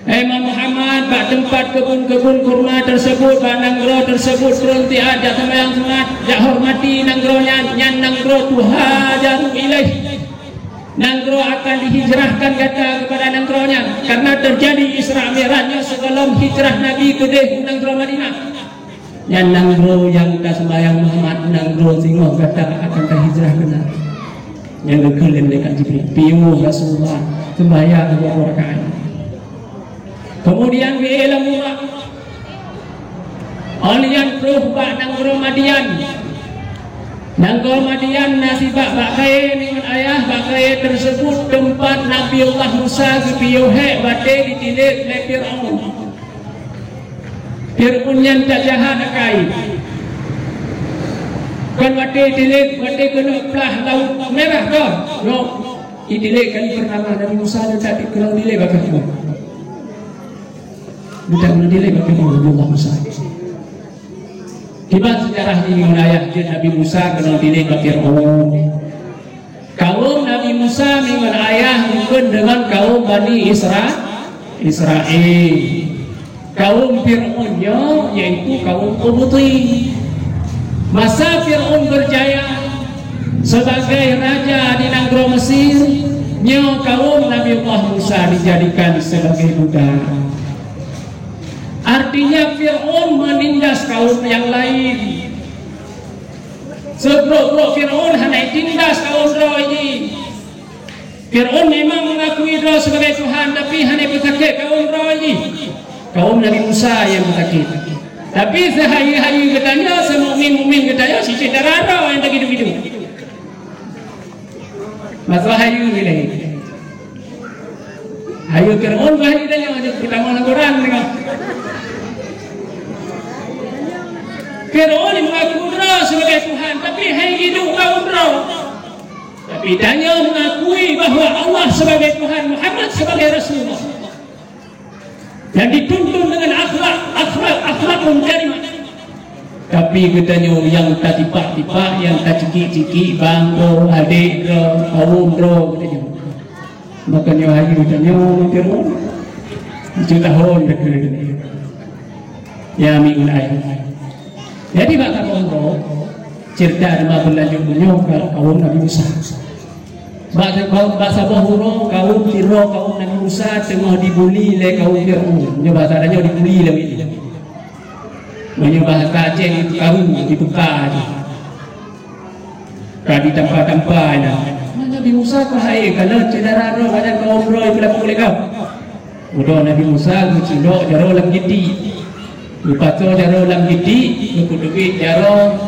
Hai Muhammad, bak teumpat keubun-keubun kurma tersebut, bak nanggroe tersebut, tron siat jak seumayang sunat, jak hormati nanggroe nyan, nyan nanggroe tuhajaru ilaih. Nanggroe akan dihijrahkan gata kepada nanggroe nyan, karena terjadi Isra Mi'raj nyan sigohlom hijrah Nabi keudeh u nanggroe Madinah. Nyan nanggroe nyang taseumbahyang Muhammad, nanggroe singoh gata akan tahijrah keunan. Nyan geukheun lé malaikat Jibril, piôh Rasulullah seumbahyang dua rakaat. Kemudian geuék lam urak. Awak nyan troh bak nanggroe Madian. Nanggroe Madian na sibak bak kayée ngon ayah, bak kayée tersebut teumpat Nabiullah Musa geupiôh hék batée ditilék lé Fir'aun. Fir'aun nyan that jahat akai. Kon watèe tilék, watèe keuneuk plah Laôt Meurah kon. Nyoe, i tilék kali peurtama Nabi Musa neutak keunong tilék bak Fir'aun. Neutak keunong tilék bak Fir'aun, Nabi Allah Musa. Kiban seujarah jih ngon ayah jeuet Nabi Musa keunong tilék bak Fir'aun. Kawöm Nabi Musa ngon ayah bukon deungon kawöm Bani Isra-, Israel. Kawöm Fir'aun nyoe yaitu kawöm Qibti. Masa Fir'aun beujaya sebagai raja di nanggroe Mesir, nyoe kawöm Nabi Allah Musa dijadikan sebagai budak. Artinya Fir'aun meunindas kawöm nyang laén. Sibrok-brok Fir'aun hana itindas kawöm droe jih. Fir'aun memang mengakui droe sebagai Tuhan, tapi hana peusakét kawöm droe jih. Kawöm Nabi Musa nyang peusakét. Tapi seuhayeue-hayeue geutanyoe, seumukmin-mukmin geutanyoe, cicém dara droe nyang teugidu-gidu. Masalah hayeue nilai. Hayeue Fir'aun bah hayeue tanyoe, jeuet peutamong lagoran deungoe. Fir'aun mengaku droe sebagai Tuhan, tapi hai hidup kawöm droe. Tapi tanyoe mengakui bahwa Allah sebagai Tuhan, Muhammad sebagai Rasulullah. Dan dituntun dengan akhlak, akhlak, akhlakun karimah. Tapi geutanyoe nyang tatipak-tipak, nyang tacikik-cikik, bang droe, adék droe, kawöm droe geutanyoe. Makanya hayeue tanyoe Fir'aun. Tujuh tahun dekat. Ya, mi ulai. Jadi bak kawöm droe, cerita teuma beulanjut meunyoe bak kawöm Nabi Musa. Bak, bak, bak saboh uroe kawöm sidroe kawöm Nabi Musa teungoh dibuli lé kawöm Fir'aun. Nyoe bahasa tanyoe dibuli lé ureueng. Meunyoe bahasa Aceh itu karu, itu ka. Ka ditampa-tampa ina. Nabi Musa keuhai, kana syedara droe, kana kawöm droe, peulaku lé kau. Udah Nabi Musa geucilok jaroe lam giti. Geupasoe jaroe lam giti, geupeuteubiet jaroe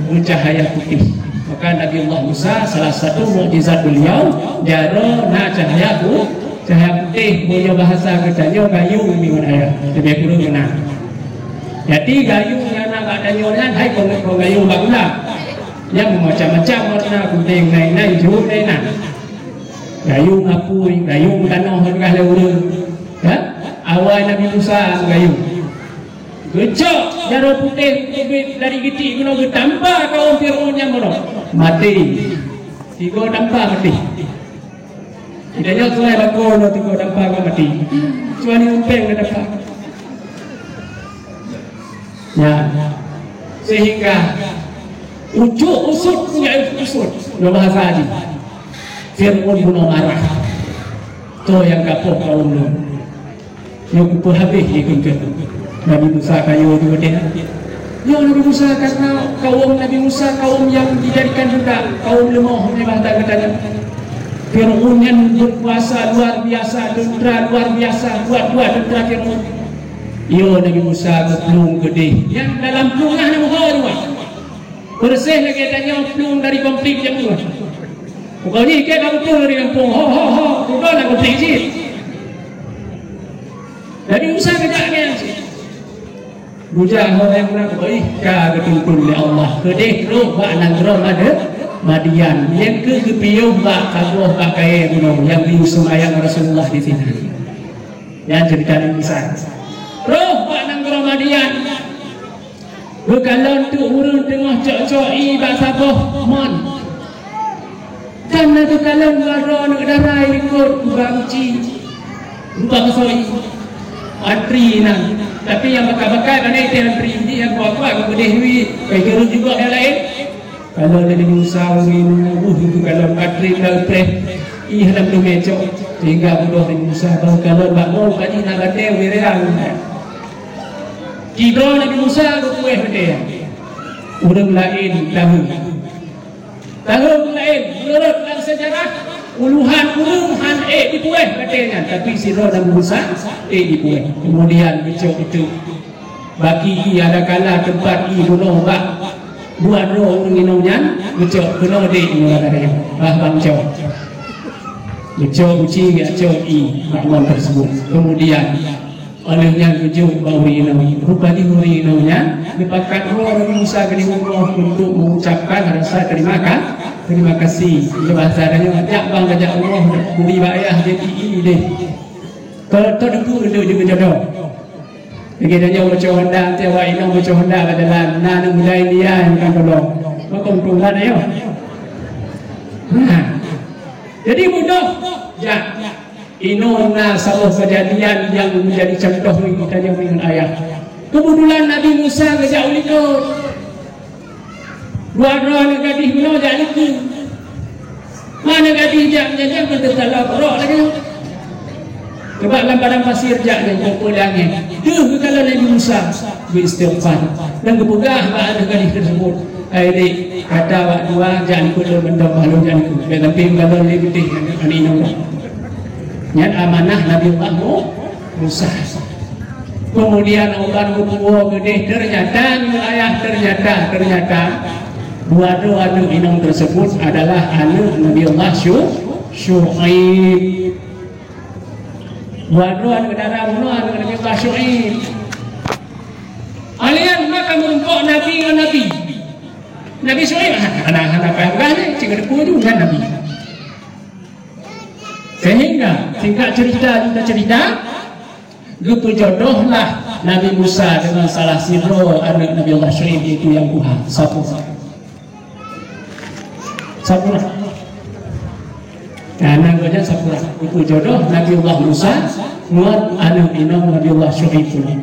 meucahaya putéh. Maka Nabi Allah Musa, salah satu mukjizat beliau, jaroe na cahaya pu-, cahaya putéh, meunyoe bahasa geutanyoe gayung nibak ayah. Leubeh kureueng meunan. Jadi gayung nyang na bak tanyoe nyan hai kon, kon gayung bak gula. Nyan meumacam-macam warna, kunéng na inan, ijo na inan. Gayung apui, gayung tanoh, peugah lé ureueng. Ya? Awai Nabi Musa gayung. Geucok jaroe putéh ubit dari geuti keunoe geutampa kawöm Fir'aun nyang meunoe. Maté. Tiga tampa maté. Tidak nyoe tuai bako nyoe tiga tampa ka maté. Cuman ni umpeng na tampa. Ya. Sehingga ucok usut punya usut. Nyoe bahasa jih. Fir'aun bunoe marah. Toh nyang ka poh kawöm lôn. Nyoe kupeuhabéh dikeue-keue. Nabi Musa kayô dua deh. Nyoe Nabi Musa karena kawöm Nabi Musa kawöm nyang dijadikan budak, kawöm leumoh nibak geutanyoe. Fir'aun nyan berkuasa luar biasa, tentera luar biasa, kuat-kuat tentera Fir'aun. Yo Nabi Musa geuplueng keudeh. Nyang dalam plueng nyan ho jua. Persis lagèe tanyoe plueng dari konflik jameun. Pokoknya ikat kamu plueng dari kampung. Ho, ho, ho. Bukan lah konflik cit. Nabi Musa keucak nyan cit. Bujang ho nyang na, oi, ka geutuntun lé Allah. Keudeh trok bak nanggroe Mad-, Madian. Nyang keu geupiôh bak saboh bak kayèe gunong nyang geuyue seumayang Rasulullah di sinan. Nyan cerita Nabi Musa. Trok bak nanggroe Madian. Geukalon teuk ureueng teungoh cok-cok ié bak saboh mon. Dan na geukalon dua droe aneuk dara likot, rupa guci, rupa beusoi. Antri inan. Tapi nyang bakai-bakai bandum itèe antri, nyang kuat-kuat ka keudeh duit, ka jurông jubah nyang laén. Kalau lé Nabi Musa ureueng nyoe, uh, itu kalau ka trép lam preh, ih, hana meudumé cok. Sehingga beudôh Nabi Musa, bah kalon bak mon, ka jih na batèe, wirang. Sidroe Nabi Musa geupuéh batèe. Ureueng laén tahu. Tahu ureueng laén, meunurot lam seujarah, puluhan ureueng han ék jipuéh batèe nyan, tapi sidroe Nabi Musa ék jipuéh. Kemudian geucok itu. Baki ié adakala teumpat ié bunoe bak dua droe ureueng inong nyan, geucok keunoe dek nyoe lagèe nyoe, bah bang cok. Geucok guci, geucok ié bak mon tersebut. Kemudian, Óh lheueh nyan geujok bak ureueng inong. Rupa jih ureueng inong nyan geupakat droe Nabi Musa keu Nabi Allah untuk mengucapkan rasa terima ka-, terima kasih. Di bahasa tanyoe, "Jak bang, jak Allah, kuri bak ayah jeuet i-i deh." Teu-, teudeungoe untuk jeuet keu jodoh. Lagèe tanyoe bocoh Honda, tiep awak inong bocoh Honda bak jalan, na aneuk muda India nyang ka tolong. Maka untông that ayoe. Nah. Jadi mudah, jak. Inoe na saboh keujadian nyang meujadi cuntoh bagi geutanyoe ngon ayah. Keubeutulan Nabi Musa geujak u likot. Dua droe aneuk gadih bunoe jak likot. Aneuk gadih jak meujajah, meuteutala rot lagèe nyoe. Sabab lam padang pasir jak nyan, peue-peue lé angèn. Deuh geukalon Nabi Musa, geuistighfar. Dan geupeugah bak aneuk gadih tersebut, "Hai dek, gata awak dua jak likot lôn mantong, bah lôn jak likot." Bèk sampai geukalon lé beuteh aneuk inong. Nyan amanah Nabi Allah Mu-, Musa. Kemudian Allah geupuwoe geudeh, ternyata ngon ayah, ternyata, ternyata dua droe aneuk inong tersebut adalah aneuk Nabi Allah Syu-, Syu'aib. Dua droe aneuk dara bunoe aneuk Nabi Allah Syu'aib. Alian maka meurumpok Nabi ngon Nabi. Nabi Syu'aib, ah, hana, hana payah peugah lé, cit geuteupeu ju nyan Nabi. Sehingga, singkat cerita, cerita, geupeujodohlah Nabi Musa dengan salah sidroe aneuk Nabi Allah Syu'aib, yaitu nyang tuha, Safura. Safura. Nah, nan geuh nyan Safura. Geupeujodoh Nabi Allah Musa ngon aneuk inong Nabi Allah Syu'aib nyan.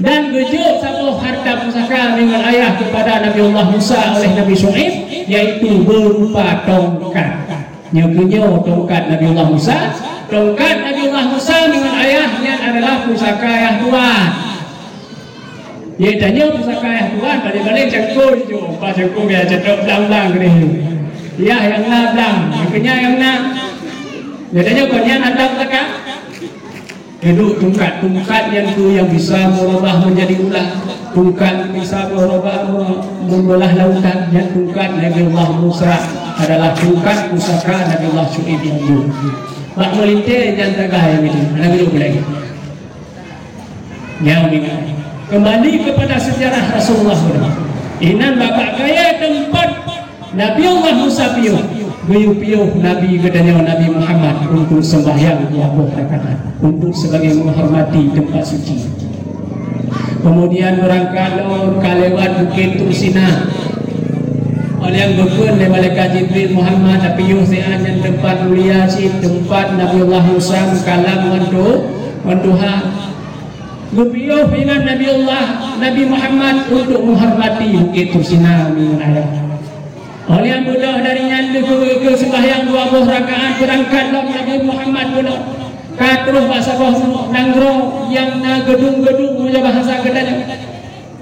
Dan geujok saboh harta pusaka ngon ayah kepada Nabi Allah Musa oleh Nabi Syu'aib, yaitu berupa tongkat. Nyoe keuh nyoe tongkat Nabi Allah Musa. Tongkat Nabi Allah Musa ngon ayah nyan adalah pusaka ayah tuha. Ye, tanyoe pusaka ayah tuha, paléng-paléng cangkôi jijok, empat cangkôi biasa cok blang-blang keudeh. Yah nyang na blang, nyang keu nyan nyang na. Ye, tanyoe kon nyan atra pusaka. Keuduek tungkat, tungkat nyan keuh nyang bisa meurubah menjadi ulat. Tungkat bisa meurubah, me-, membelah lautan. Nyan tungkat Nabi Allah Musa adalah tungkat pusaka Nabi Allah Syu'aib nyang jeuet. Bak meulintèe nyan tagai nyan, hana geuyue gulèe. Nyan, kembali kepada sejarah Rasulullah. Inan bak kayèe teumpat Nabi Allah Musa piôh, geuyue piôh Nabi geutanyoe Nabi Muhammad untuk sembahyang dua boh rakaat, untuk sebagai menghormati tempat suci. Kemudian beurangkat lom ka lewat Bukét Tursina. Óh lheueh nyan geukheun lé malaikat Jibril, "Muhammad, tapiôh siat nyan teumpat mulia cit, teumpat Nabi Allah Musa meukalam ngon Tu-, ngon Tuhan." Geupiôh inan Nabi Allah, Nabi Muhammad untuk menghormati Bukét Tursina ngon ayah. Óh lheueh nyan beudôh dari nyan lheueh keu, keu sembahyang dua boh rakaat beurangkat lom Nabi Muhammad bunoe. Ka troh bak saboh nanggroe nyang na geudong-geudong meunyoe bahasa geutanyoe.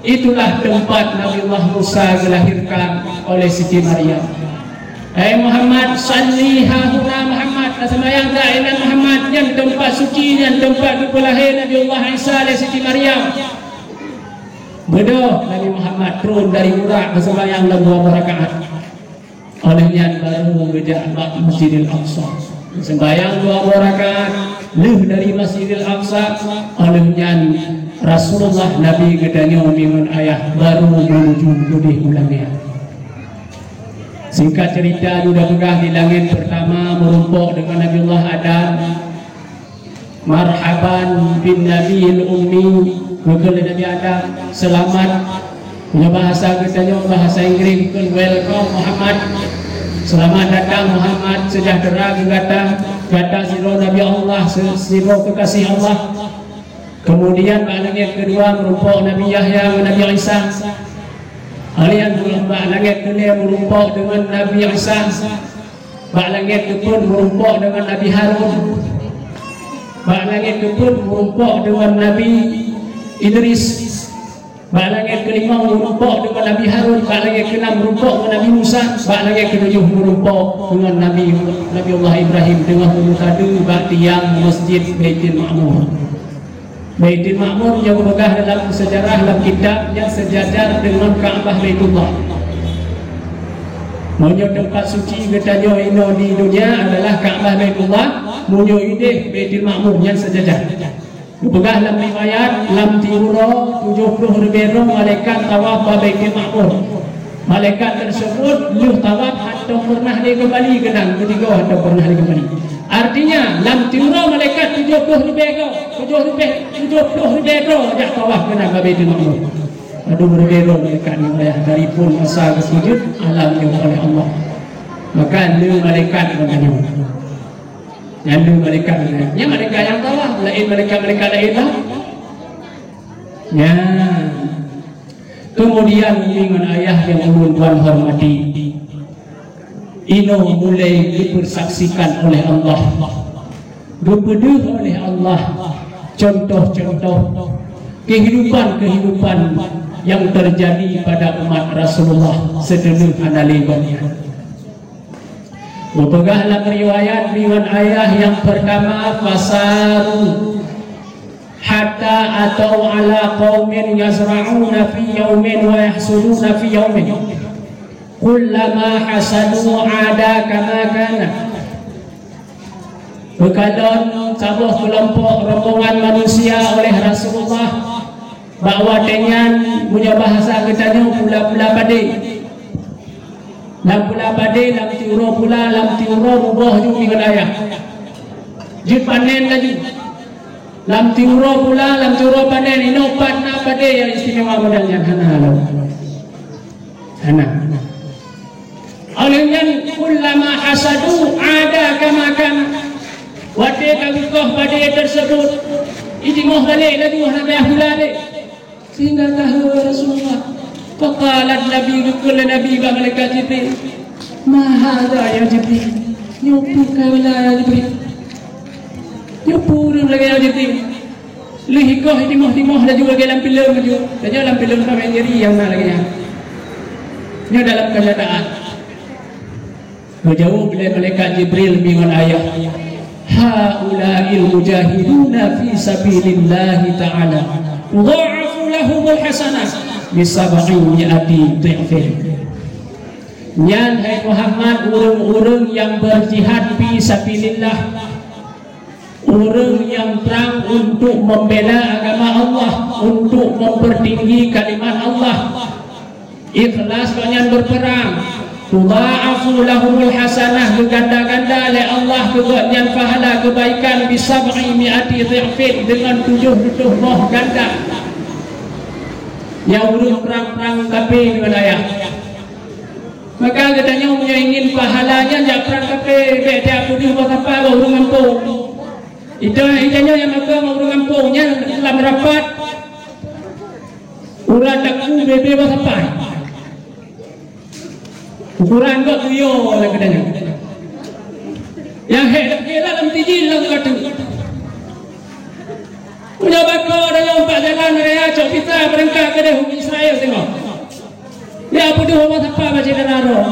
Itulah tempat Nabi Allah Musa geulahirkan oleh Siti Maryam. Hai Muhammad, salli hahuna Muhammad, taseumbahyang ta inan Muhammad, nyan teumpat suci, nyan teumpat geupeulahé Nabi Allah Isa lé Siti Maryam. Beudôh Nabi Muhammad turun dari Burak, taseumbahyang lam dua boh rakaat. Óh lheueh nyan baru geujak bak Masjidil Aqsa. Sembahyang dua boh rakaat, lheueh dari Masjidil Aqsa, óh lheueh nyan Rasulullah Nabi geutanyoe ngon ayah baru menuju keudeh u langèt. Singkat cerita, sudah peugah di langèt pertama meurumpok dengan Nabi Allah Adam. Marhaban bin Nabiyil Ummi, geukheun lé Nabi Adam, "Seulamat." Meunyoe bahasa geutanyoe, bahasa Inggréh, geukheun, "Welcome, Muhammad." Selamat datang, Muhammad, sejahtera keu gata. Gata sidroe Nabi Allah, se-, sidroe kekasih Allah. Kemudian bak langèt keudua meurumpok Nabi Yahya ngon Nabi Isa. Alian bak langèt keulhèe meurumpok deungon Nabi Isa. Bak langèt keupeuet meurumpok deungon Nabi Harun. Bak langèt keupeuet meurumpok deungon Nabi Idris. Bak langèt keulimong meurumpok deungon Nabi Harun. Bak langèt keunam meurumpok deungon Nabi Musa. Bak langèt keutujoh meurumpok deungon Nabi, Nabi Allah Ibrahim teungoh meumeusadeue bak tiang Masjid Baitul Ma'mur. Baitul Ma'mur nyang geupeugah dalam seujarah lam kitab nyan seujajar deungon Ka'bah Baitullah. Meunyoe teumpat suci geutanyoe inoe di dunia adalah Ka'bah Baitullah, meunyoe ideh Baitul Ma'mur nyan seujajar. Peugah lam riwayat, lam siuroe tujoh ploh ribée droe malaikat tawaf bak Baitul Ma'mur. Malaikat tersebut lheueh tawaf hantom pernah lé keumbali keunan, keudigoe hantom pernah lé keumbali. Artinya, lam siuroe malaikat tujoh ploh ribée droe, tujoh ribée, tujoh ploh ribée droe jak tawaf keunan bak Baitul Ma'mur. Padum ribée droe malaikat nyoe, dari phon masa geusujud alam nyoe oleh Allah. Maka lé malaikat ngon tanyoe. Nyan dua malaikat. Nyan malaikat nyang tawaf, laén malaikat-malaikat laén lah. Nyan. Kemudian, umi ngon ayah nyang ulôn tuan hormati, inoe mulai dipersaksikan oleh Allah, geupeudeuh oleh Allah contoh-contoh kehidupan-kehidupan yang terjadi pada umat Rasulullah seudeuneuk hana lé gobnyan. Geupeugah lam riwayat, umi ngon ayah, nyang peurtama, fasaru hatta atau ala qaumin yazra'una fi yaumin wa yahsuduna fi yaumin. Kullama hasadu ada kama kana. Geukalon saboh keulompok rombongan manusia oleh Rasulullah. Bak watée nyan, meunyoe bahasa geutanyoe, pula-pula padé. Lam pula padé, lam siuroe pula, lam siuroe muboh ju ngon ayah. Jeuet panen laju. Lam siuroe pula, lam siuroe panen, inoe pat na padé nyang istimewa model nyan, hana lom. Hana. Óh lheueh nyan, kullama hasadu ada kama kana. Watée ka geukoh padé tersebut, ijimoh balek laju, hana payah pula lé. Sehingga tahe Rasulullah. Faqalat Nabi, geukheun lé Nabi bak malaikat Jibril, "Ma hadza ya Jibril?" Nyoe peue keuhai ya Jibril? Nyoe peue ureuëng lagée nyoe Jibril? Lheueh ikoh timoh-timoh laju lagée lam filem laju. Tanyoe lam filem ramé nyeri nyang na lagée nyan. Nyoe dalam kenyataan. Geujaweueb lé malaikat Jibril, umi ngon ayah, "Haula'il mujahiduna fi sabilillahi ta'ala, dha'afu lahumul hasanah bi sab'i mi'ati dhi'fin." Nyan, hai Muhammad, ureuëng-ureuëng nyang beujihad fi sabilillah. Ureuëng nyang prang untuk membela agama Allah, untuk mempertinggi kalimat Allah, ikhlas gobnyan berperang, tudha'afu lahumul hasanah, geuganda-ganda lé Allah keu gobnyan pahala keubaikan, bi sab'i mi'ati dhi'fin, deungon tujoh reutôh boh ganda. Nyang ureuëng prang-prang kafé di wilayah. Maka geutanyoe meunyoe ingin pahala nyan jak prang kafé, bék tiap peudeuh boh sapa bak ureuëng gampông. Ita, ita nyoe nyang makheun ureuëng gampông nyan lam rapat, urat daku bebe boh sapai. Ukuran gop tuyo lam keudeh nyoe. Nyang hék dak kira lam tijin lam katu. Punya bako dalam empat jalan raya cok pita berengkah keudeh Israel tengok. Ya, peudeuh boh sapa bak syedara droe.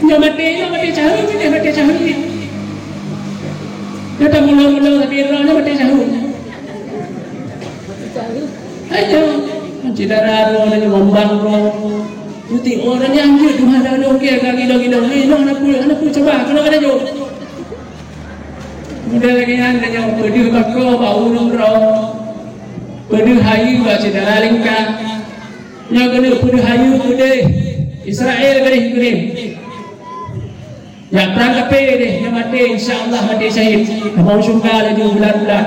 Nyoe maté, nyoe maté caheueng, nyoe maté caheueng. Nyoe tamulo-mulo tapi droe nyoe maté caheueng. Ayo, syedara droe nyoe mambang droe. Putih orang yang jeuet Tuhan lalu ke ka gidong-gidong. Ni noh anak pui, anak pui coba kalau ada jok. Muda lagi nyan nyoe peudeuh bako bak ureuëng droe. Peudeuh hayeue bak syedara lingka. Nyoe keuneuk peudeuh hayeue keudeh Israel keudeh Ukraine. Nyang prang kafé deh, nyang maté, insya Allah maté syahid. Tamong syeuruga laju bulan-bulan.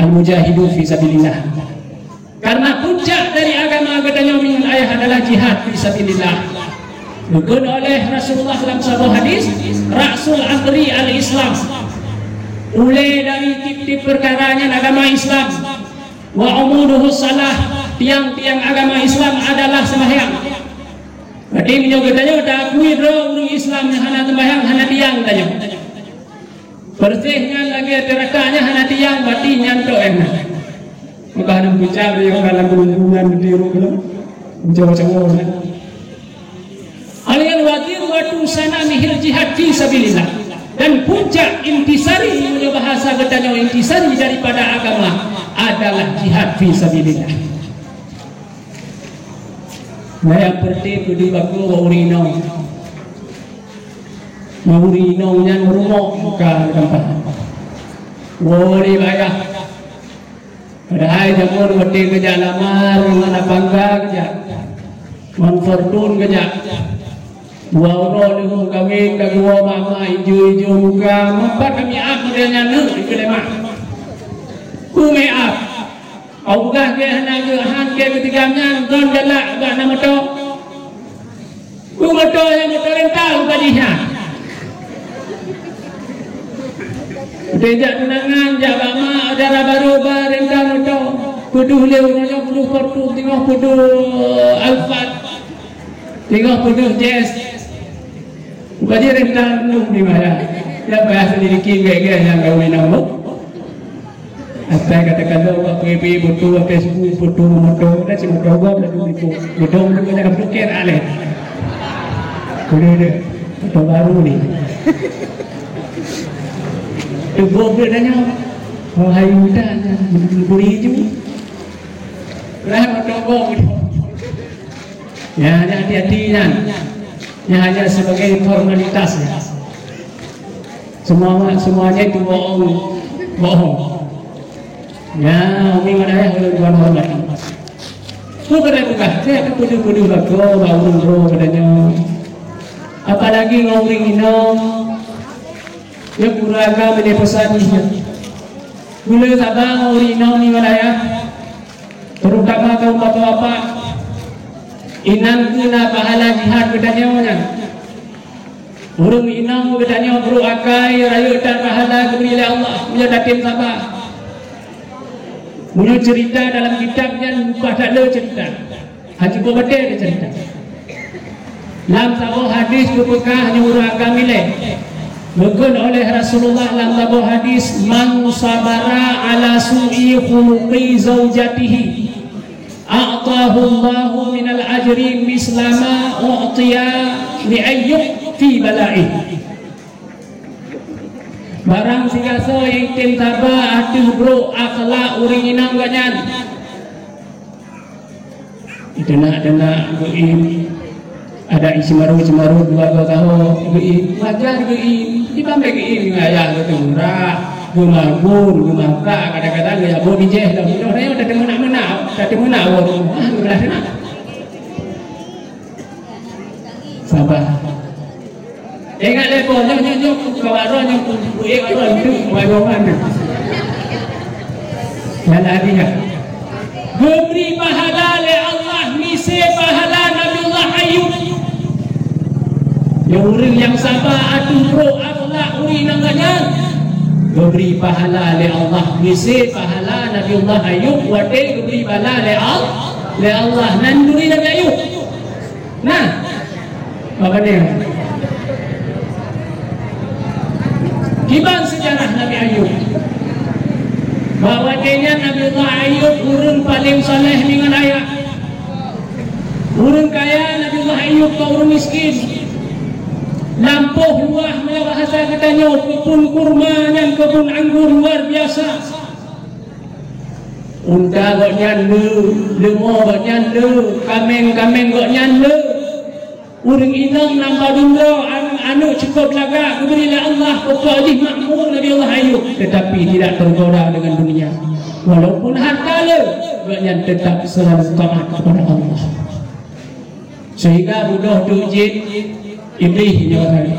Al-mujahidu fi sabilillah. Karena puncak dari agama geutanyoe umi ngon ayah adalah jihad fi sabilillah. Geukheun oleh Rasulullah dalam saboh hadis, "Ra'sul amri al-Islam." Ulée dari tieb-tieb peukara nyan agama Islam. "Wa amuduhu salah," tiang-tiang agama Islam adalah sembahyang. Berarti meunyoe geutanyoe taakui droe ureuëng Islam nyang hana sembahyang, hana tiang tanyoe. Persis nyan lagée teuraka nyan hana tiang, berarti nyan tok eh na. Maka hana meucah dari orang dalam gulungan di ruh belum. Menjawab-jawab na. Alian wazir waktu sana mihil jihad fi sabilillah. Dan puncak intisari, meunyoe bahasa geutanyoe intisari daripada agama adalah jihad fi sabilillah. Nah, nyang penting kudu baku ureuëng inong. Nuri inong nyan rumoh muka gampang. Woe lé bak ayah. Padahai jameun watèe geujak lamar ngon apangga geujak. Ngon Fortuner geujak. Dua uroe lheueh meukawen ka geuwoe mak-mak ijo-ijo muka, meupat kami ap model nyan neuk ikeu lé mak. Ku make up. Au peugah keu hana geu-, han keu geutigam nyan, droen galak bak na moto. Ku moto nyang moto renta ku ka jih nyan. Watèe jak tunangan, jak bak mak, dara barô ba renta moto. Peudeuh lé uroe nyoe peudeuh Fortuner, teungoh peudeuh Alphard, teungoh peudeuh Jazz. Bajèe renta nyoe di mana? Nyang payah seulidiki gèt-gèt nyang kawin nyoe. Asai kata-kata awak P P foto, Facebook foto, moto, dah si moto gop dah tu ibu. Gedong tu kena berpikir aleh. Udah, udah. Moto baru ni. Tu gop dia tanya. Oh, hai muda, beri je. Lah moto gop. Ya, hati-hati nyan. Nyan hanya sebagai formalitas ya. Semua, semuanya itu bohong. Bohong. Ya, umi ngon ayah ulôn tuan hormati. Peue keuneuk peugah, saya akan peudeuh-peudeuh lakoe bak ureueng droe geutanyoe. Apalagi ngon ureueng inong. Nyoe guru agam ilée peusan nyoe. Guna saba ngon ureueng inong nibak ayah, terutama kaum bapak-bapak. Inan keuh na pahala jihad geutanyoe nyan. Ureueng inong geutanyoe brôk akai rayeuk that pahala geubri lé Allah meunyoe tatem saba. Meunyoe ceurita dalam kitab nyan mupah that le ceurita. Hana cukup batée teuceurita. Lam saboh hadis geupeugah nyoe ureueng agam ilée. Geukheun oleh Rasulullah lam saboh hadis, "Man sabara ala su'i khuluqi zaujatihi, a'tahu Allahu minal ajri misla ma u'tiya li Ayyub fi bala'i." Barang sigasoe nyang tem saba ateueh brôk akhlak ureueng inong gobnyan, Iteunak-teunak geuim, adak isimaru-simaru dua boh saho geuim, wajar geuim, dibandéng geuim ngon ayah geuteumurah, geumagun, geumangka, kadang-kadang geuyue boh bijéh lom. Nyoe nyoe tateumeunak-meunak, tateumeunak woe rumoh, ah, geubeulah teunak. Sabar. Ingat lé boh, nyoe, nyoe, nyoe, keu bak droe nyoe, keu, keu ék droe, keu bak droe nyoe. Nyan hadiah. Geubri pahala lé Allah miseue pahala Nabiullah Ayub. Nyoe ureueng nyang saba ateueh brôk akhlak ureueng inong gobnyan. Geubri pahala lé Allah miseue pahala Nabiullah Ayub watée geubri bala lé Al-, lé Allah. Nan turi Nabi Ayub. Nah, Bapak Neng. Kiban seujarah Nabi Ayub. Bahwa keu nyan Nabiullah Ayub ureueng paleng saleh ngon ayah. Ureueng kaya Nabiullah Ayub keu ureueng miskin. Lampôh luwah meunyoe bahasa geutanyoe, keubun kurma nyan keubun anggô luar biasa. Unta gobnyan le, leumo gobnyan le, kaméng-kaméng gobnyan le. Ureueng inong nyang padum droe, an-, aneuk cukôp lagak geubri lé Allah, pokok jih makmur Nabi Allah Ayub, tetapi tidak tergoda dengan dunia. Walaupun harta le, gobnyan tetap selalu taat kepada Allah. Sehingga mudah teuk jeuet Iblih nyoe kali.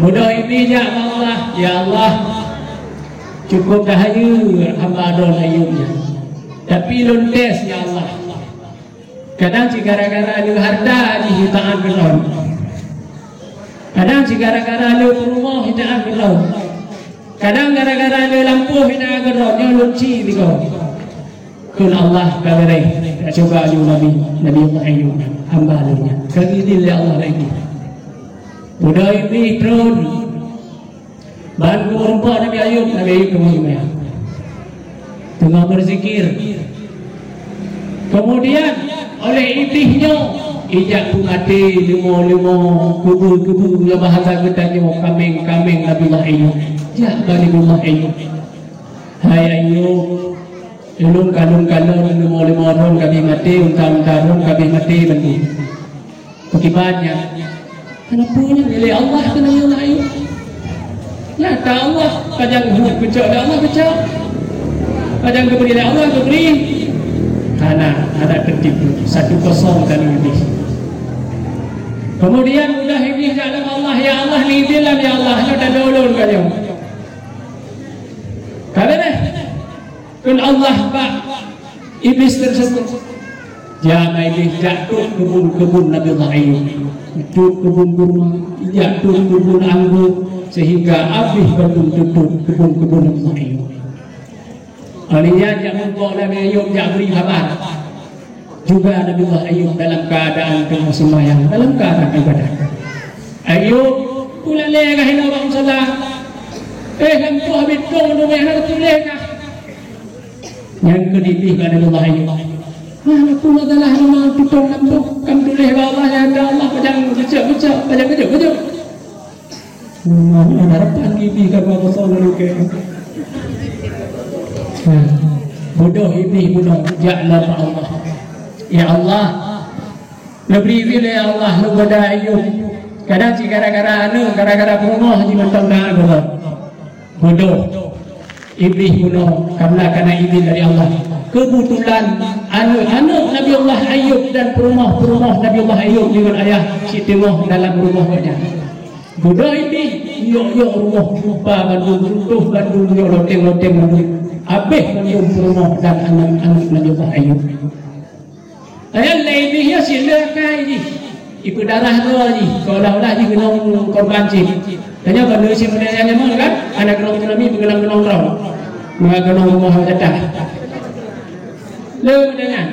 Mudah Iblih jak bak Allah, "Ya Allah, cukôp dah hayeue hamba droe Ayub nyan. Tapi lôn tes, ya Allah. Kadang cit gara-gara le harta jih taat keu lôn. Kadang cit gara-gara le peurumoh taat keu lôn." Kadang gara-gara le lampôh na keudroe nyoe lôn ci sigoe. Kheun Allah ka beureh, ka cuba lé Nabi, Nabi Allah Ayub, hamba lôn nyan. Ka geudil lé Allah lagée. Udah Iblih tron. Ban geumeurumpok Nabi Ayub, Nabi Ayub teungoh iébadat. Teungoh beuzikir. Keumudian, oleh Iblih nyoe, ijak peumaté leumo-leumo, kubu-kubu, ngon bahasa geutanyoe, kaméng-kaméng Nabiullah Ayub. Jak bak Nabiullah Ayub. "Hai Ayub, ulôn kalon-kalon leumo-leumo droen ka beh maté, unta-unta droen ka beh maté bandum. Pakriban nyan?" Kenapa nyan? Lé Allah keu Nabi Allah Ayub. Nyata Allah, pajan geucok lé Allah geucok. Pajan geubri lé Allah geubri. Hana, hana teutipu. Satu kosong ka Iblis. Kemudian udah Iblis jak lam Allah, "Ya Allah, ni Iblis lam, ya Allah, nyoe tadolon ka nyoe." Ka beres. Kheun Allah bak Iblis tersebut, "Jak, Iblis, jak tôp keubun-keubun Nabi Allah Ayub. Tôp keubun kurma, jak tôp keubun anggô, sehingga habéh bandum teuh tôp keubun-keubun Nabi Allah Ayub." Óh lheueh nyan jak muphom Nabi Ayub, jak bri haba. Juga Nabi Allah Ayub dalam keadaan teungoh seumayang, dalam keadaan ibadah. "Ayub, peue lalée kah hinoe bak musala? Eh, lampôh habéh tôp, hana teutuléh kah?" Nyan keuh Iblis bak Nabi Allah Ayub. "Hah, peue masalah nyoe, tutong lampôh, ka tuléh bak Allah, ya Allah, pajan geucok-geucok, pajan geujok-geujok." Memang ada harapan Iblis ka dua kosong lalu ke. Nah, bodoh Iblis bunoe, jak lom bak Allah. "Ya Allah, neubri ulée, ya Allah, neugoda Ayub. Kadang cit gara-gara aneuk, gara-gara peurumoh jimantong na goda." Bodoh. Iblis bunoe, karena, karena izin dari Allah. Kebetulan aneuk-aneuk Nabi Allah Ayub dan peurumoh-peurumoh Nabi Allah Ayub deungon ayah cit teungoh dalam rumoh gobnyan. Bodoh Iblis, yok-yok rumoh, rupa bandum, runtuh bandum, yok loteng-loteng bandum. Habéh bandum peurumoh dan aneuk-aneuk Nabi Allah Ayub. Ayah lé Iblis nyoe sila kai jih. Ipeudarah droe jih, seolah-olah jih keunong korban cit. Tanyoe bandum cit model nyang nyaman kan? Hana keunong tsunami, peukeunong-keunong droe. Meukeunong rumoh jatah. Le model nyan.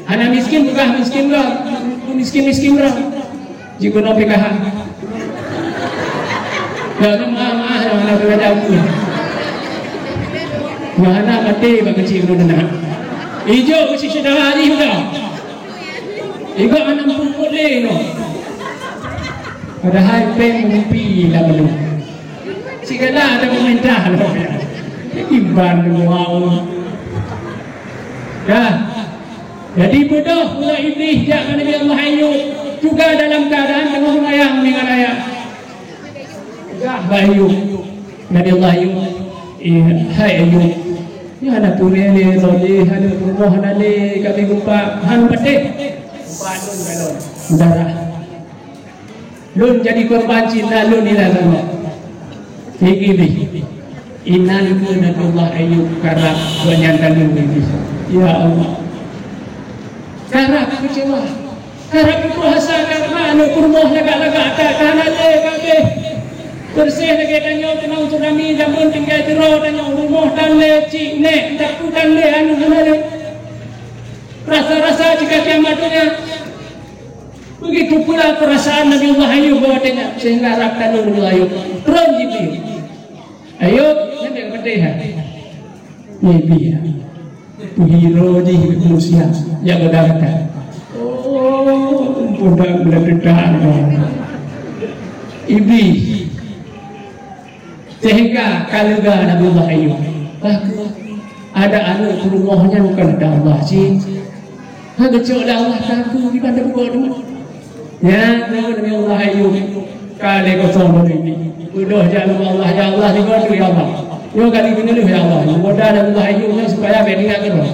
Hana miskin, peugah miskin droe. Miskin-miskin droe. Jikeunoe P K H. Dah tu maah-maah dah hana beurada aku. Dah hana maté bak keuchik ulôn na. Ijok keuchik syedara jih udah. Ijok hana meupeue lé nyoe. Padahai péng meupi lam ulôn. Sigala ada pemerintah loh. Iban dua orang. Dah. Jadi beudôh pula Iblis jak keu Nabi Allah Ayub juga dalam keadaan teungoh seumayang ngon ayah. Peugah bak Ayub, Nabi Allah Ayub, "Eh, hai Ayub, nyoe hana purée lé, droe lé, hana peurumoh hana lé, kami geupat, han patéh." Geupat lôn galon darah. Lôn jadi korban cit na lôn inan sama. Sigi bih. Inan keu Nabiullah Ayub karab gobnyan tanyoe bih. Ya Allah. Karab keucewa. Karab putus asa karena aneuk peurumoh lagak-lagak that ka hana lé ka abéh. Beureuséh lagée tanyoe keunong tsunami jameun tinggai tiro tanyoe rumoh tan lé, cik nék, tapi tan lé aneuk hana lé. Rasa-rasa jika kiamat donya. Begitu pula perasaan Nabiullah Ayub bahwa teuingat sehingga rab tanyoe Nabiullah Ayub. Tron Jibril. Ayub, nyan nyang patéh ha. Nabi ya. Pihiro jih manusia. Ya beudang kata. Oh, budak beudang kata. Ibi. Sehingga ka leuga Nabiullah Ayub. Bah, ada aneuk peurumoh nyan bukan ada Allah cit. Ha geucok lé Allah takue di banda buka tu. Nyan Nabiullah Ayub ka lé kosong bak Ibi. Beudôh jak lom Allah, ya Allah, di banda ya Allah. Nyoe kali meunyeuleuh ya Allah. Mudah Nabiullah Ayub nyan supaya bék ingat keudroe.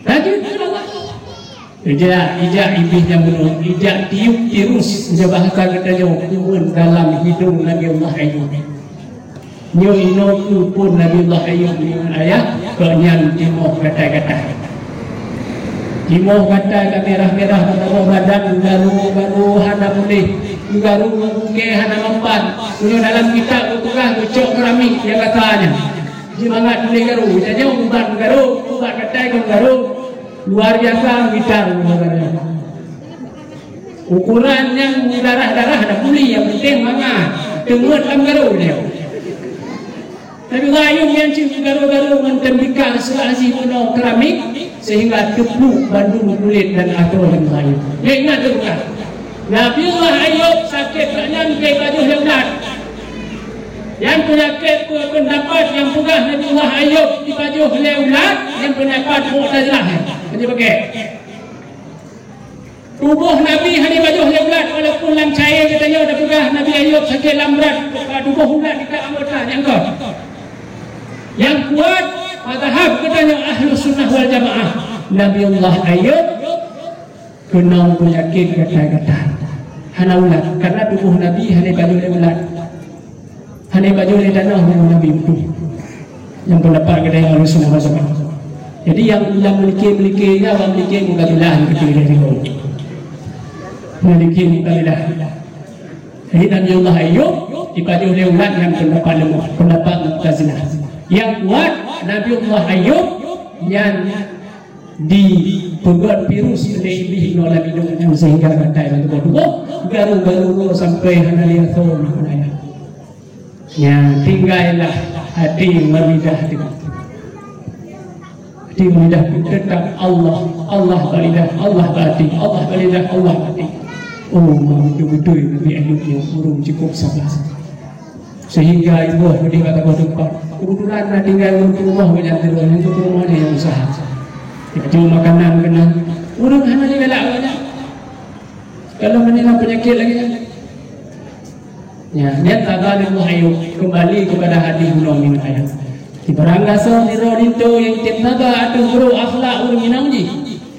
Laju Allah. Ijak, ijak Iblih nyang bunoe, ijak tiup tirus, ijak bahasa geutanyoe, turun dalam hidung Nabiullah Ayub. Nyoe inoe keu phon Nabiullah Ayub ngon ayah, keu nyan timoh gatai-gatai. Timoh gatai ka mirah-mirah, meutabah badan, geugaru-garu hana puléh, geugaru meuke hana mampan. Nyoe dalam kitab geupeugah geucok keramik nyang gata nyan. Jimangat puléh garu, tanyoe ubat garu, ubat gatai ngon garu. Luar biasa gitar. Ukuran nyang darah-darah ada puli, yang penting manga teungeut lam garu dia. Tapi Ayub nyan cit garu-garu ngon tembikar seulasi bunoe keramik sehingga teupluek bandum kulét dan atroe Nabi Ayub. Dia ingat tu bukan? Nabiullah Ayub sakét nyan ke pajoh lé ulat. Nyang peunyakéт peundapat nyang peugah Nabiullah Ayub jipajoh lé ulat, nyang peundapat Mu'tazilah nyan. Jadi bagaih. Tuboh Nabi hana ipajoh lé ulat, walaupun lam cayée geutanyoe tapeugah Nabi Ayub sakét lam brat, tuboh ulat di anggota nyang kon. Nyang kuat mazhab geutanyoe Ahlus Sunnah wal Jamaah, Nabi Allah Ayub keunong peunyakét gatai-gatai. Hana ulat, karena tuboh Nabi hana ipajoh lé ulat. Hana ipajoh lé tanoh nyang Nabi utus. Nyang peundapat geutanyoe Ahlus Sunnah wal Jamaah. Jadi nyang, nyang meulike-meulike nyan, nyang meulike Mu'tazilah, meulike dari Meulike Mu'tazilah. Jadi Nabi Allah Ayub ipajoh lé ulat nyang peundapat lemah, peundapat Mu'tazilah. Nyang kuat, Nabi Allah Ayub nyan dipeugöt virus lé iblih nyoe lam inong nyan sehingga gatai lam tuboh, garu-garu nyoe sampai hana lé asoe ngon ayah. Nyan, tinggailah hati meuridah teuh. Hati meuridah teuh tetap Allah, Allah bak lidah, Allah bak hati, Allah bak lidah, Allah bak hati. Oh, beutôi-beutôi Nabi Ayub nyoe ureueng cukup sabar. Sehingga iboh meudeh bak saboh teumpat. Keubeutulan na tinggai ureueng peurumoh gobnyan teungoh, ureueng peurumoh nyan nyang useuha. Ijok makanan keunan. Ureueng hana jigalak gobnyan. Kalau meunyoe na peunyakét lagèe nyan. Nyan, nyan saba Nabi Ayub keumbali keupada hadih bunoe ngon ayah. Di barang gasoe sidroe linto nyang tem saba ateueh brok akhlak ureueng inong jih.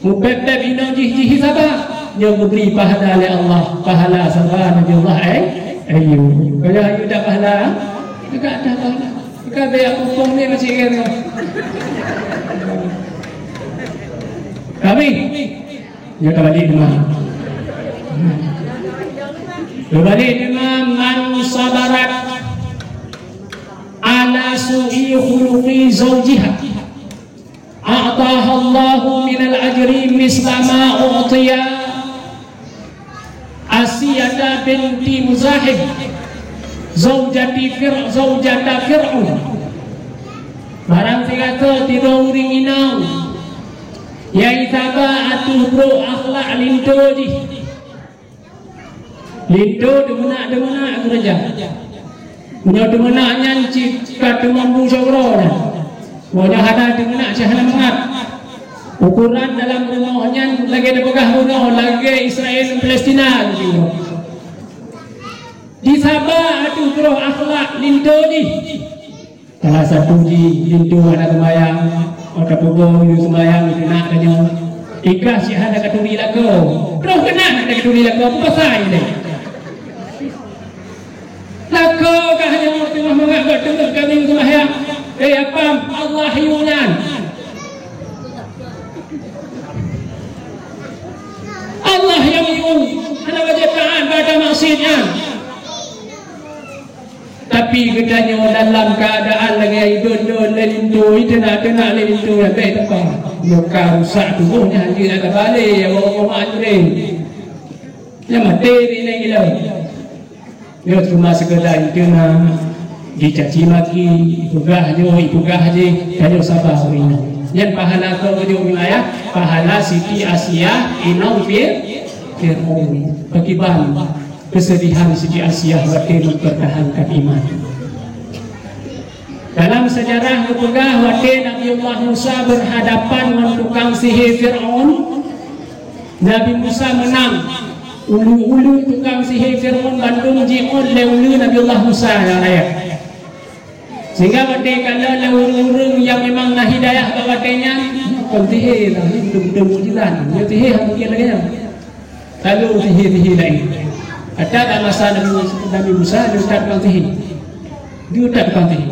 Meupéb-péb inong jih jihi saba, nyoe geubri pahala lé Allah, pahala saba Nabi Allah Ay-, Ayub. Kaya Ayub dak pahala? Dekat dak pahala. Dekat bèk aku pong ni masih ingat kau. Kami. Nyoe tabalik teuma. Tabalik teuma, "Man sabarat ala su'i khuluqi zaujiha, a'tahallahu minal ajri misla ma u'tiya Asiyata binti Muzahim, zaujati Fir-, zaujata Fir'aun." Barang sigasoe sidroe ureueng inong nyang saba ateueh brok akhlak linto jih. Linto deumeunak-deumeunak keureuja. Meunyoe deumeunak nyan cit ka teumambu sidroe nyan. Meunyoe hana deumeunak cit hana mangat. Ukoran dalam rumoh nyan lagèe tapeugah bunoe, lagèe Israel ngon Palestina gitu. Disaba ateueh brok akhlak linto jih. Salah satu jih linto hana seumayang, watèe peugoe yue seumayang, yue keunak tanyoe. Ikah cit hana katuri lakoe. Troh keunak hana katuri lakoe, peue pasai lé? Lakoe kah nyoe teungoh mangat bak teungoh kami seumayang. Eh, apam Allah yue nyan. Allah nyang yue, hana wajéb taát bak maksiet nyan. Tapi geutanyoe dalam keuadaan lagèe idon-don lé linto, iteunak-teunak lé linto, bèk teupah. Nyoe ka rusak tuboh nyan, jeuet tabale, ya Allah, mak jureng. Nyan maté di nanggroe. Nyoe cuma sekedar iteunak, dicaci maki, ipeugah nyoe, ipeugah jih, tanyoe saba ureueng nyan. Nyan pahala keu ujong wilayah, pahala Siti Asiah inong Fir-, Fir'aun. Pakiban keusedihan Siti Asiah watèe mempertahankan iman. Dalam seujarah geupeugah, watèe Nabiullah Musa berhadapan ngon tukang sihé Fir'aun, Nabi Musa meunang. Ulu-ulu tukang sihé Fir'aun bandum jiôt lé uleue Nabiullah Musa nyang rayeuk. Sehingga watèe kalon lé ureueng-ureueng nyang memang na hidayah bak watèe nyan, kon sihé lah, itu beutôi mukjizat. Nyoe sihé hana mungken lagèe nyan. Lalu sihé-sihé laén. Ata bak masa Nabi, Nabi Musa, diutat tukang sihé. Diutat tukang sihé.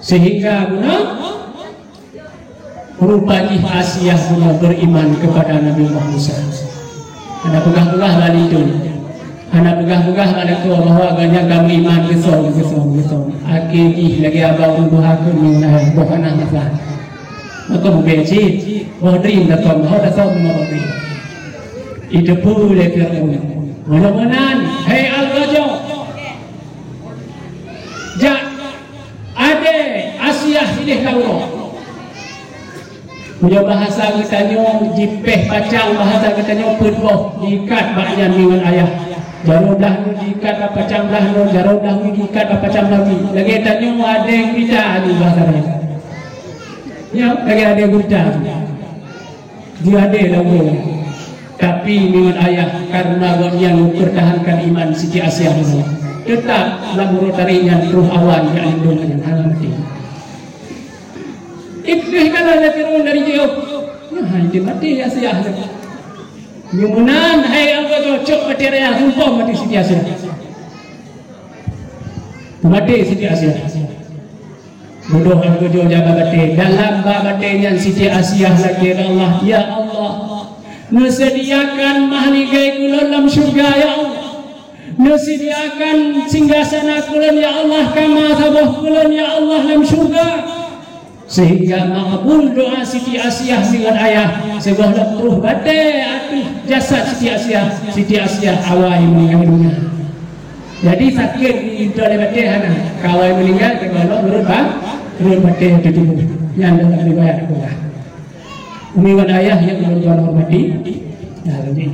Sehingga guna rupa jih Asiah guna beriman kepada Nabi Muhammad Musa. Hana peugah-peugah bak linto. Hana peugah-peugah bak lakoe bahwa gobnyan ka beriman keu soe, keu soe, keu soe. Akhé jih lagèe abang ureueng tuha keu nyoe na boh aneuk masa. Maka mungken cit, boh dri datang, boh datang boh dri. Iteupeue lé Firaun. Meunan, "Hai Al-Raja, jak adé Asiah idéh ka uroe." Meunyoe bahasa geutanyoe, jipéh pacang, bahasa geutanyoe peuet boh, jiikat bak nyan ngon ayah. Jaroe blah nyoe jiikat bak pacang blah nyoe, jaroe blah nyoe jiikat bak pacang blah nyoe. Lagèe tanyoe adé gurita nyoe bahasa nyan. Nyoe lagèe adé gurita. Di adé lam uroe. Tapi ngon ayah, karena gobnyan mempertahankan iman Siti Asiah nyoe, tetap lam uroe tarek nyan roh awai jak lindong nyan hana maté. Iblih kalah lé Firaun dari jih, nyoe hai maté Asiah. Nyoe meunan hai anggô cok maté raya, sumpah maté Siti Asiah. Maté Siti Asiah. Beudôh anggô jih jaga batée. Dalam bak batée nyan Siti Asiah lakée bak Allah, "Ya Allah, neuseudiakan mahligai keu lôn lam syeuruga, ya Allah. Neuseudiakan singgasana keu lôn, ya Allah, kama saboh keu lôn, ya Allah, lam syeuruga." Sehingga makbul doa Siti Asiah ngon ayah, sigohlom troh batée ateueh jasad Siti Asiah, Siti Asiah awai meuninggai donya. Jadi sakét di, di dalam batée hana. Ka awai meuninggai, teuka lom rhot ba-, rhot batée di tuboh. Nyan dalam riwayat Abdullah. Umi wan ayah nyang ulôn tuan hormati. Nah, jadi.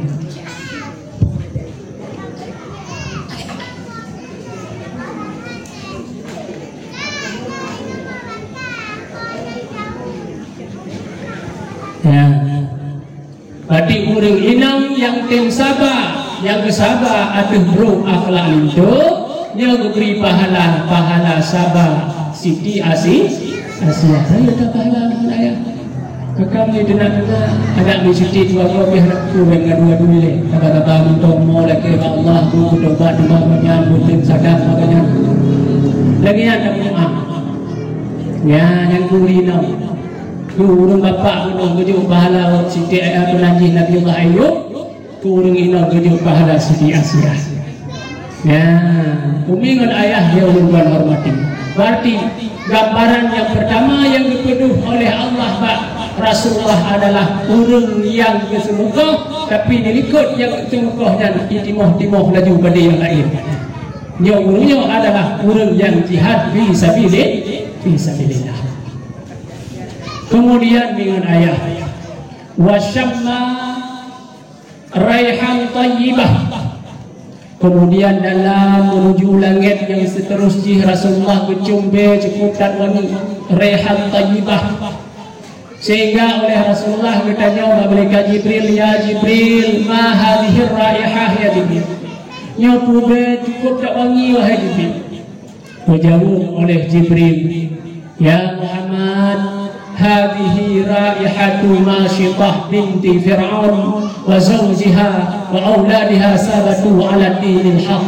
Ya. Bati ureuëng inong nyang tem saba, nyang geusaba ateueh brok akhlak linto, nyoe geubri pahala, pahala saba Siti Asi-, Asiah. Rayeuk that pahala ngon ayah. Kakam ni deunak-deunak, adak ni Siti dua boh pih adak tu ngon dua dui lé. Taba-taba mantong mo lakée bak Allah, bu tobat teuma banyan, bu tem sadang banyan. Lagée nyan dak meudoá. Ya, nyang kuri inong. Keu ureuëng bapak bunoe geujok pahala Siti, eh, peunajih Nabiullah Ayub, keu ureuëng inong geujok pahala Siti Asiah. Ya, umi ngon ayah nyang ulôn tuan hormati. Berarti gambaran nyang pertama nyang geupeudeuh oleh Allah bak Rasulullah adalah ureuëng nyang geuseumeubeuet, tapi dilikot nyang geuseumeubeuet nyan jitimoh-timoh laju bak nyang laén. Nyoe ureuëng nyoe adalah ureuëng nyang jihad fi sabili-, fi sabilillah. Kemudian dengan ayah, "Wa syamma raihan thayyibah." Kemudian dalam menuju langét nyang seterus jih Rasulullah geucium bée cukup that wangi, raihan thayyibah. Sehingga oleh Rasulullah geutanyoe bak malaikat Jibril, "Ya Jibril, ma hadhihi raihah ya Jibril?" Nyoe peue bée cukup that wangi wahai Jibril. Geujaweueb oleh Jibril, "Ya Muhammad, hadhihi raihatu Masyitah binti Fir'aun wa zawjiha wa auladiha sabatu ala dinil haq."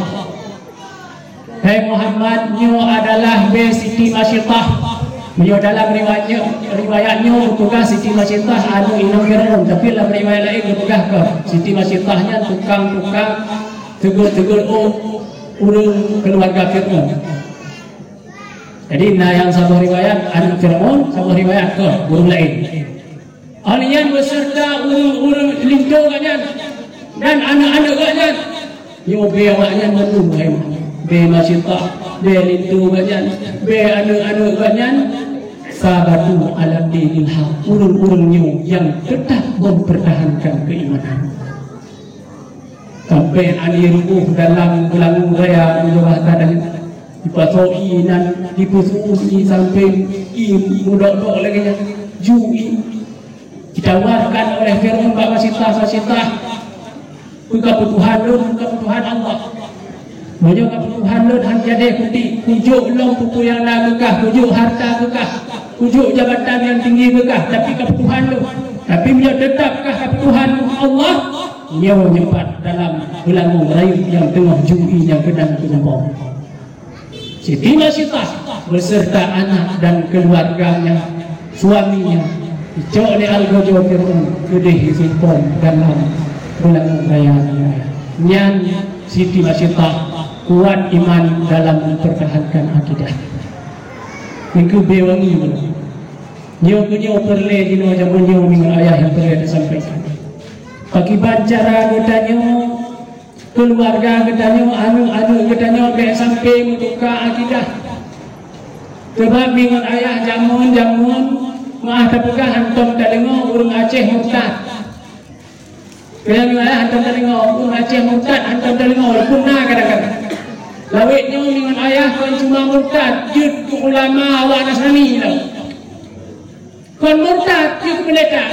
Hai Muhammad, nyoe adalah bée Siti Masyitah. Meunyoe dalam riwayat, riwayat nyoe geupeugah Siti Masyitah aneuk inong Fir'aun, tapi lam riwayat laén geupeugah keu Siti Masyitah nyan tukang-tukang teugét-teugét ôk ureuëng keuluwarga Fir'aun. Jadi na nyang saboh riwayat aneuk Fir'aun, saboh riwayat keu ureuëng laén. Awak nyan beserta ureuëng-ureuëng linto gobnyan dan aneuk-aneuk gobnyan. Nyoe bée awak nyan mandum hai, bée Masyitah, bée linto gobnyan, bée aneuk-aneuk gobnyan, sabatu ala dinil haq, ureuëng-ureuëng nyoe nyang teutap mempertahankan keimanan. Sampai aneuk rumoh dalam beulangung raya meunyoe hata dan dipasoe ié nan, dipeusu'uem ié sampai ié meudok-dok lagée nyan. Ju ié ditawarkan oleh Fir'aun bak Masyitah, "Masyitah, peu ka peutuhan lôn, peu ka peutuhan Allah? Meunyoe ka peutuhan lôn han jadeh kutik, kujok lom peue-peue nyang na keu kah, kujok harta keu kah, kujok jabatan nyang tinggi keu kah, tapi ka peutuhan lôn. Tapi meunyoe teutap kah ka peutuhan Allah, nyoe nyoe pat dalam beulangung rayeuk nyang teungoh ju ié nyang keudang teugumpong." Siti Masyitah beserta anak dan keluarganya, suaminya, dicok lé algojo Fir'aun keudeh isimpom dalam beulangung raya nyan. Nyan Siti Masyitah kuat iman dalam mempertahankan akidah. Nyoe keuh bée wangi nyoe. Nyoe keuh nyoe peureulée jinoe jameun nyoe ngon ayah nyang peureulée tasampaikan. Pakriban cara geutanyoe, keuluwarga geutanyoe, aneuk-aneuk geutanyoe bék sampai meutuka akidah. Sabab ngon ayah jameun-jameun meuah tapeugah hantom tadeungoe ureuëng Aceh murtad. Keuneuk ayah hantom tadeungoe ureuëng Aceh murtad, hantom tadeungoe, walaupun na kadang-kadang. Lawét nyoe ngon ayah kon cuma murtad, jeuet keu ulama awak Nasrani lom. Kon murtad, jeuet keu peundeta.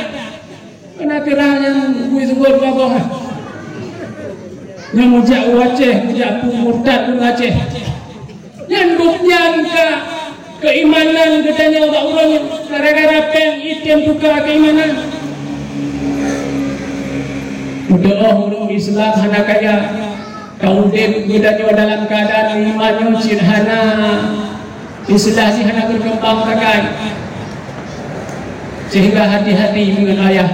Keuneuk kira nyang bui sunggot Nyang meujak u Aceh, meujak peue murtad ureuëng Aceh. Nyan gobnyan ka keimanan geutanyoe bak ureuëng gara-gara péng item tuka keimanan. Meudoh ureuëng Islam hana kaya, ka udeb geutanyoe dalam keuadaan iman nyoe cit hana, istilah jih hana berkembang sagai. Sehingga hati-hati ngon ayah.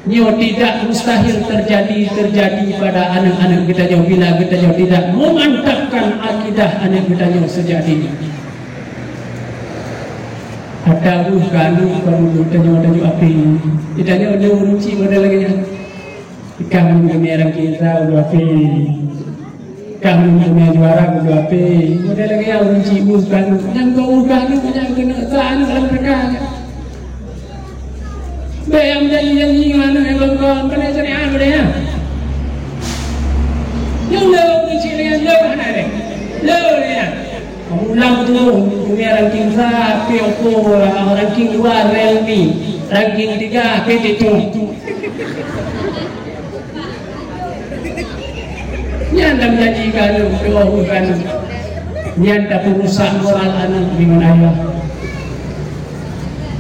Nyoe tidak mustahil terjadi, terjadi pada aneuk-aneuk geutanyoe bila geutanyoe tidak memantapkan akidah aneuk geutanyoe sejak dini. Ata ueh kanu kamu geutanyoe tanyoe api. Geutanyoe nyoe ruci model lagée nyan. Ikan meunyoe rangking sa udah api. Kah meunyoe juara kedua P, model lagée nyan ureuëng cik bus kanu, nyang keu ureuëng kanu nyang keuneuk sa aneuk lam teuka. Bèk nyang janji-janji ngon aneuk nyang lom kon, keuneuk syariat model nyan. Nyang le ureuëng cik lagée nyan, le hana lé. Le lagée nyan. Kamu ulang beutôi, dunia ranking sa, P O P, ranking dua, Realme, ranking tiga, P T T. Nyan lam janji kanu, doa kanu. Nyan tapeurusak moral aneuk deungon ayah.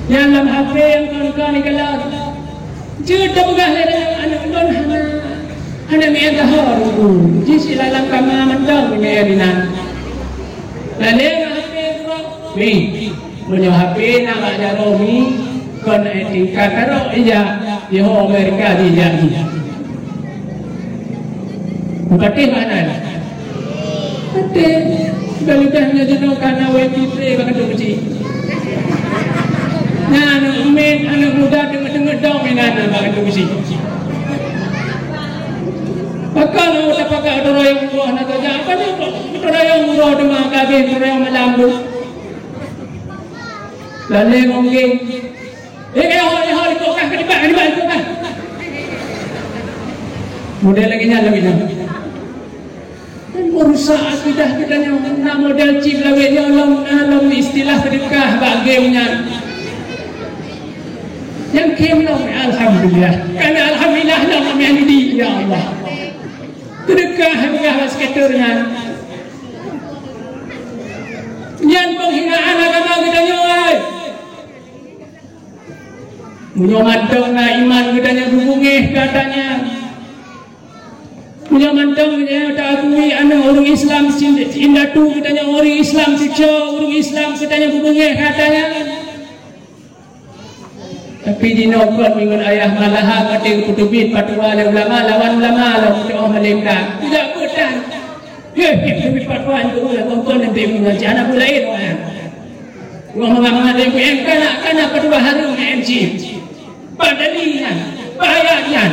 Nyan lam H P nyang kon-kon dikalon. Jeuet tapeugah lé aneuk lôn hana, hana meu'en taho ruku. Jih silalang kama mantong meu'en inan. Lalé ngon H P keudroe. Mi, meunyoe H P na bak jaroe mi, kon naik tingkat tarok ija, yoh Amerika jijak jih. Patéh makna nyan? Patéh. Kalau dah nyoe jinoe kana W P P bak kantong keuchik. Nah, aneuk umet, aneuk muda deungoe-deungoe dong inan bak kantong keuchik. Pakon awak tapakat teuroyong uroe hana tajak, apa nyoe kok teuroyong uroe teuma ka habéh teuroyong malam tu. Lalé ngon geng. Eh, eh, hoi, hoi, ikot kah, keudibat, keudibat, ikot kah. Model lagée nyan, lagée nyan. Dan merusak akidah geutanyoe. Na model cit lagée nyoe lom, na lom istilah seudeukah bak game nyan. Nyang game lom, alhamdulillah. Kana alhamdulillah lom, alhamdulillah, ya Allah. Seudeukah, seudeukah bak skater nyan. Nyan penghinaan agama geutanyoe, ai. Meunyoe mantong na iman geutanyoe beubungéh keu ata nyan. Meunyoe mantong geutanyoe taakui aneuk ureuëng Islam cin-, indatu geutanyoe ureuëng Islam cucoe, ureuëng Islam geutanyoe beubungéh keu ata nyan. Tapi jinoe kon mi ngon ayah malahan watée geupeuteubit fatwa lé ulama lawan ulama lom teuh malem ka. Tidak beutang. Heh, heh, tapi fatwa itu lah kon-kon nanti mengaji anak bulain orang. Wah, mangat-mangat dia M K nak, kan apa tu baharu nak M C. Pak dalil nyan, pak ayat nyan,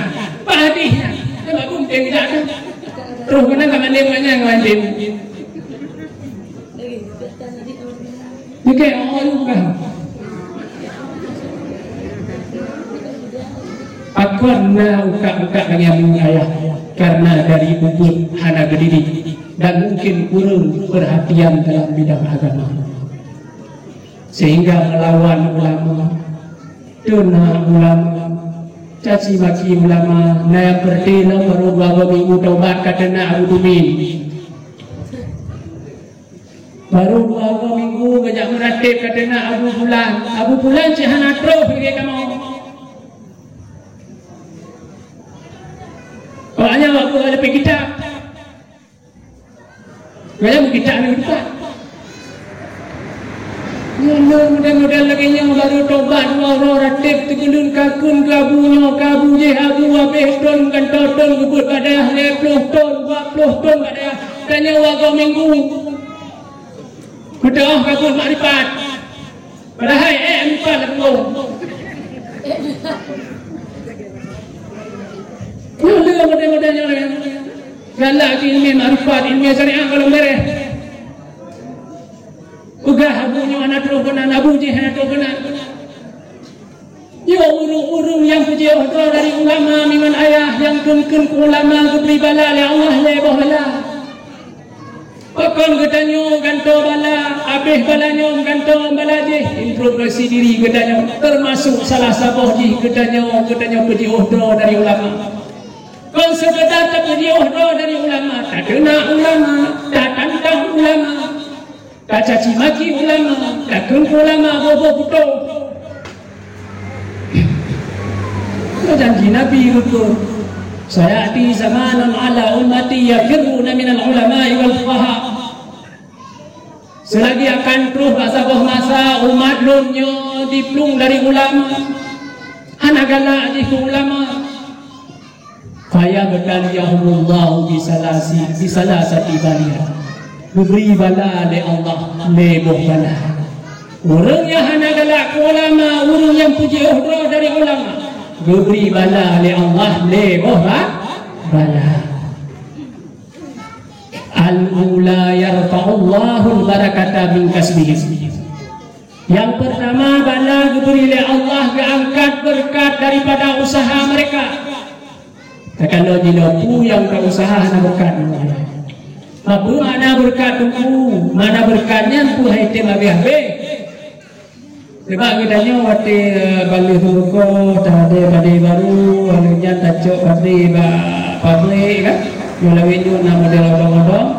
pak hadis nyan. Dia bagus dia tidak ada. Terus kena kat mana banyak ngan dia. Dia kayak orang juga. Pakon na ukak-ukak nyang ayah karena dari ubit hana geudidik dan mungkin kurang perhatian dalam bidang agama. Sehingga melawan ulama, teuna ulama, caci maki ulama, na nyang peureuté lom baru dua boh minggu taubat ka teuna Abu Dumin. Baru dua boh minggu geujak meuratéb ka teuna Abu Fulan. Abu Fulan cit hana troh lagée kamoe. Awaknyan awak buka leupie kitab. Gaya meukitab ni kitab. Nyoe model-model lagée nyoe baru tobat dua uroe ratéb teugeulun kakun keu abu nyoe, keu abu jih abu habéh ton gantoe ton geubeuet bak dayah lhée ploh ton, dua ploh ton bak dayah. Tanyoe wagoe minggu. Meudoh ka buet makrifat. Padahai eh makrifat lam gong. Nyoe lé model-model nyoe lé. Galak di ilmu makrifat, ilmu syariat kalau beres. Peugah abu nyoe hana troh keunan, abu jih hana troh keunan. Nyoe ureuëng-ureuëng nyang peujeuet droe dari ulama miman ayah nyang kheun-kheun keu ulama geubri bala lé Allah lhée boh bala. Pakon geutanyoe gantoe bala, habéh bala nyoe gantoe bala jih, introspeksi diri geutanyoe, teumasok salah saboh jih geutanyoe, geutanyoe peujeuet droe dari ulama. tateunak ulama, tatantang ulama, tacaci maki ulama, takheun ulama boh-boh beutoe. Janji Nabi beutôi, "Sayati zamanun ala ummati yafirruna minal ulama'i wal fuqaha." Seulagi akan troh bak saboh masa umat lôn nyoe diplueng dari ulama, hana galak jih keu ulama. Fayabtaliyahumullahu bisalasi, bisalasati baliya. Geubri bala lé Allah lé boh bala. Ureuëng nyang hana galak keu ulama, ureuëng nyang peujiôh droe dari ulama, geubri bala lé Allah lé boh ba-, bala. Al-ula yarfa'ullahul barakata min kasbihim. Nyang pertama, bala geubri lé Allah geuangkat beureukat daripada usaha mereka. Takalon jinoe peue nyang ka usaha hana beureukat. Apa makna beureukat teungku? Makna beureukat nyan peue hai tem habéh-habéh. Sebab geutanyoe watée, eh, ban lheueh meurukoh, tadé padé baru, lalu nyan tacok padé bak pabrik kan. Nyoe lawét nyoe na model odong-odong.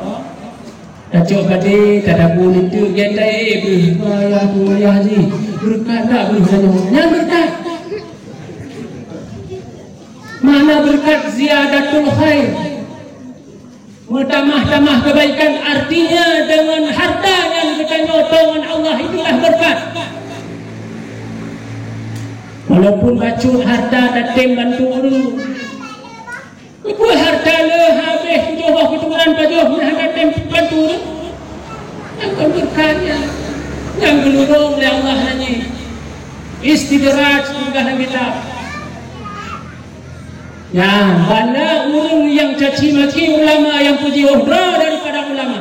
Tacok padé, tadabu linteuk, geutai, eh, beuh, payah, payah jih. Beureukat tak beuh tanyoe? Nyan beureukat. Makna beureukat ziyadatul khair. Meutamah-tamah kebaikan, artinya dengan harta nyang geutanyoe tô ngon Allah itulah beureukat. Walaupun bacut harta tatem bantu ureuëng, Keupeue harta le habéh tujoh boh keuturonan pajoh meuhana tem bantu ureuëng? Nyang kon beureukat nyan, nyang geulurông lé Allah nyan. Istidraj peugah lam kitab. Nyan, bala ureuëng nyang caci maki ulama nyang peujiôh droe daripada ulama.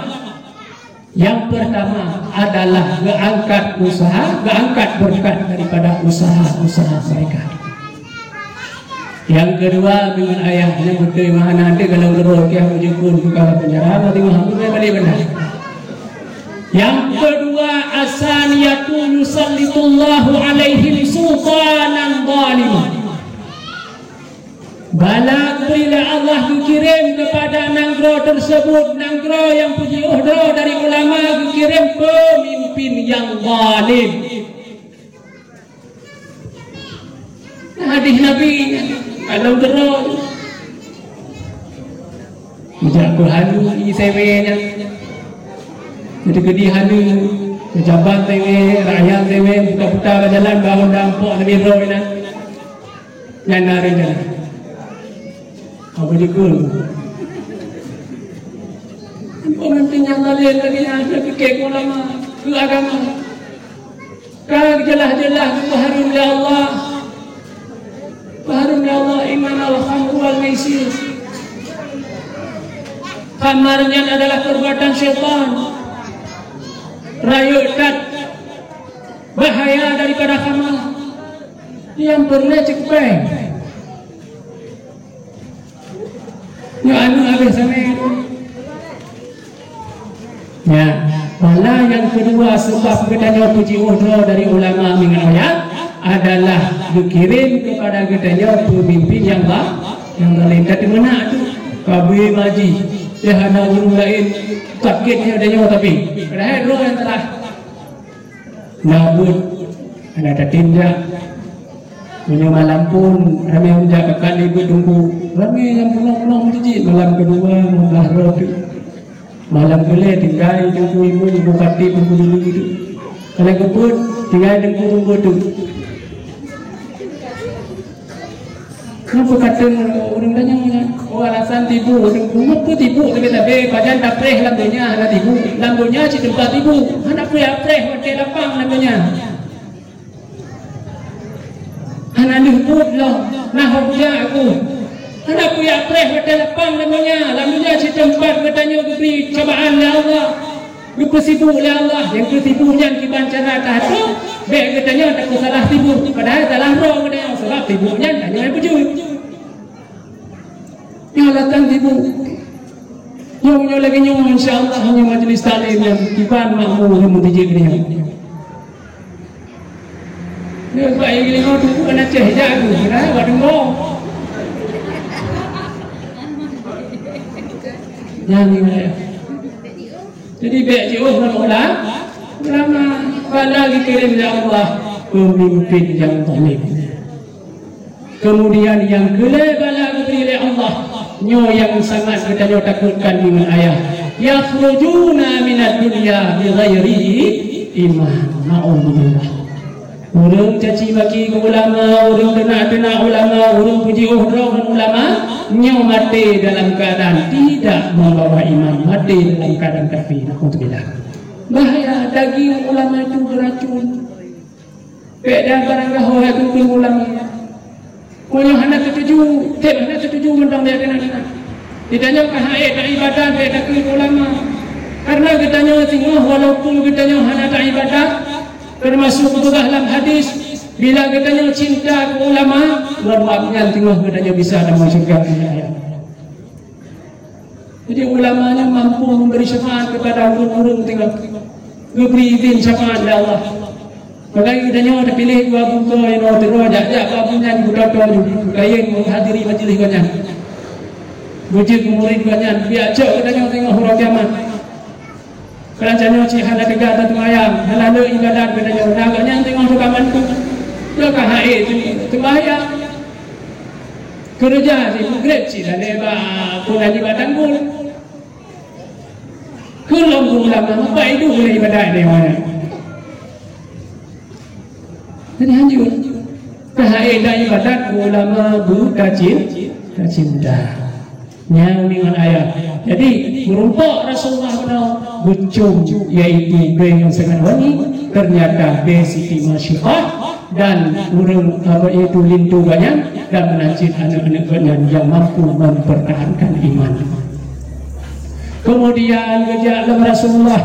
Yang pertama adalah geuangkat usaha, geuangkat beureukat daripada usaha-usaha mereka. Yang kedua, deungon ayah nyang beutôi meuhana teuh kalau geurok kiah meujukun keu kala penjara, mati mah, bukan balik benda. Yang kedua, asaniyatu yusallitullahu alaihim sultanan zaliman. Bala geubri lé Allah geukirém keupada nanggroe teuseubut, nanggroe nyang peujiôh droe dari ulama, geukirém peumimpin nyang zalém. Hadih Nabi, along keudroe. Meujak keu hanu i sewé nyan. Jadi keudeh hanu, pejabat sewé, rakyat sewé, buta-buta bak jalan, bak honda ampok Nabi droe nyan. Nyan na rencana. Apa jikun? Pemimpin nyang laén lagèe nyan, neupiké keu ulama, keu agama. Ka jeulaih-jeulaih geupeuhareuem lé Allah. Peuhareuem lé Allah, innamal khamru wal maisir. Khamar nyan adalah perbuatan syaitan. Rayeuk that bahaya daripada khamar. Nyang peureulèe cit kupèe. Nyoe aneuk habéh samé. Ya, bala nyang keudua seubab geutanyoe peujiôh droe dari ulama meungon ayat adalah geukirém keupada geutanyoe peumimpin nyang ba-, nyang zalém. Ka teumeunak tu, ka beué maji, teuh hana ureueng laén sakét nyoe tanyoe tapi. Padahai droe nyang salah. Na buet hana tatem jak. Meunyoe malam phon ramé jak ka kali buet teungku, ramé nyang peunoh-peunoh meuseujid malam keudua lhèe blah droe teuk. Malam keulhèe tinggai teungku imum, teungku khatib, teungku dulu teuk. Ka lheueh geupeuet tinggai teungku, teungku teuk. Nyan peukatan ureueng tanyong nyan. Oh, alasan tibu. Ureueng peue tibu? Tapi-tapi pajan tapreh lam donya hana tibu. Lam donya cit teumpat tibu. Hana peue jak preh watèe lapang lam donya. Hana lheueh buet lom, na ho kujak aku. Hana peue jak preh watèe lapang lam donya. Lam donya cit teumpat geutanyoe geubri cobaan lé Allah. Geupeusibuk lé Allah, nyang keu sibuk nyan kiban cara tahatô, bèk geutanyoe tapeusalah sibuk, padahai salah droe geutanyoe, sabab sibuk nyan tanyoe nyang peujeuet. Nyoe alasan sibuk. Nyoe, nyoe lagèe nyoe, insya Allah, nyoe majlis taklim nyan kiban makmu ureueng meuseujid nyoe. Nyoe bak Inggris nyoe tu bukan Aceh jak tu, dah, bak Dengko. Nyan nilai. Jadi, bék jiôh ngon ula-, ulama. Bala geukirém lé Allah peumimpén nyang zalim. Keumudian nyang keulhèe bala geubri lé Allah, nyoe nyang sangat geutanyoe takotkan ngon ayah. Yakhrujuna minad dunya bighairi iman. Na'udzubillah. Ureuëng caci maki keu ulama, ureuëng teunak-teunak ulama, ureuëng peujiôh droe ngon ulama, nyoe maté dalam keuadaan tidak membawa iman, maté dalam keuadaan kafé. Na'udzubillah. Bahaya, daging ulama itu beracun. Bék dan barang gahoe hai keu ulama. Meunyoe hana teutuju, tem hana teutuju mantong bék keunan-keunan. Geutanyoe ka hai taibadat bék takheun keu ulama. Karena geutanyoe singoh walaupun geutanyoe hana taibadat, teumasuk geupeugah lam hadis, bila geutanyoe cinta keu ulama, ngon wab nyan teungoh geutanyoe bisa tamong syeuruga. Jadi ulama nyan mampu memberi syafaat kepada ureuëng-ureuëng teungoh geubri idhin syafaat lé Allah. Maka geutanyoe tapiléh dua bungkôh inoe teungoh jak-jak bak buet nyan geutoe-toe ju, geukayen menghadiri majlis gobnyan. Beujeuet keu murit gobnyan, biak cok geutanyoe teungoh uroe kiamat. Keulancanyoe cit hana teuga taseumayang, hana le ibadat geutanyoe, na gobnyan teungoh teuka mantu. Teuka hai teumbayang. Keureuja jih meugreb cit hana ba pun haji ba tanggul. Keu lom ulama, meupa idup uleh ibadat lé awaknyan. Jadi hanjeuet. Keuhai dan ibadat ulama guru tacin, tacinta. Nyang ngon ayah. Jadi, meurumpok Rasulullah meunoe geucom, yaitu breng nyang sangat wangi, ternyata breng Siti Masyiah dan ureuëng, apa, yaitu linto gobnyan dan meunan cit aneuëk-aneuëk gobnyan nyang mampu mempertahankan iman. Kemudian geujak lom Rasulullah.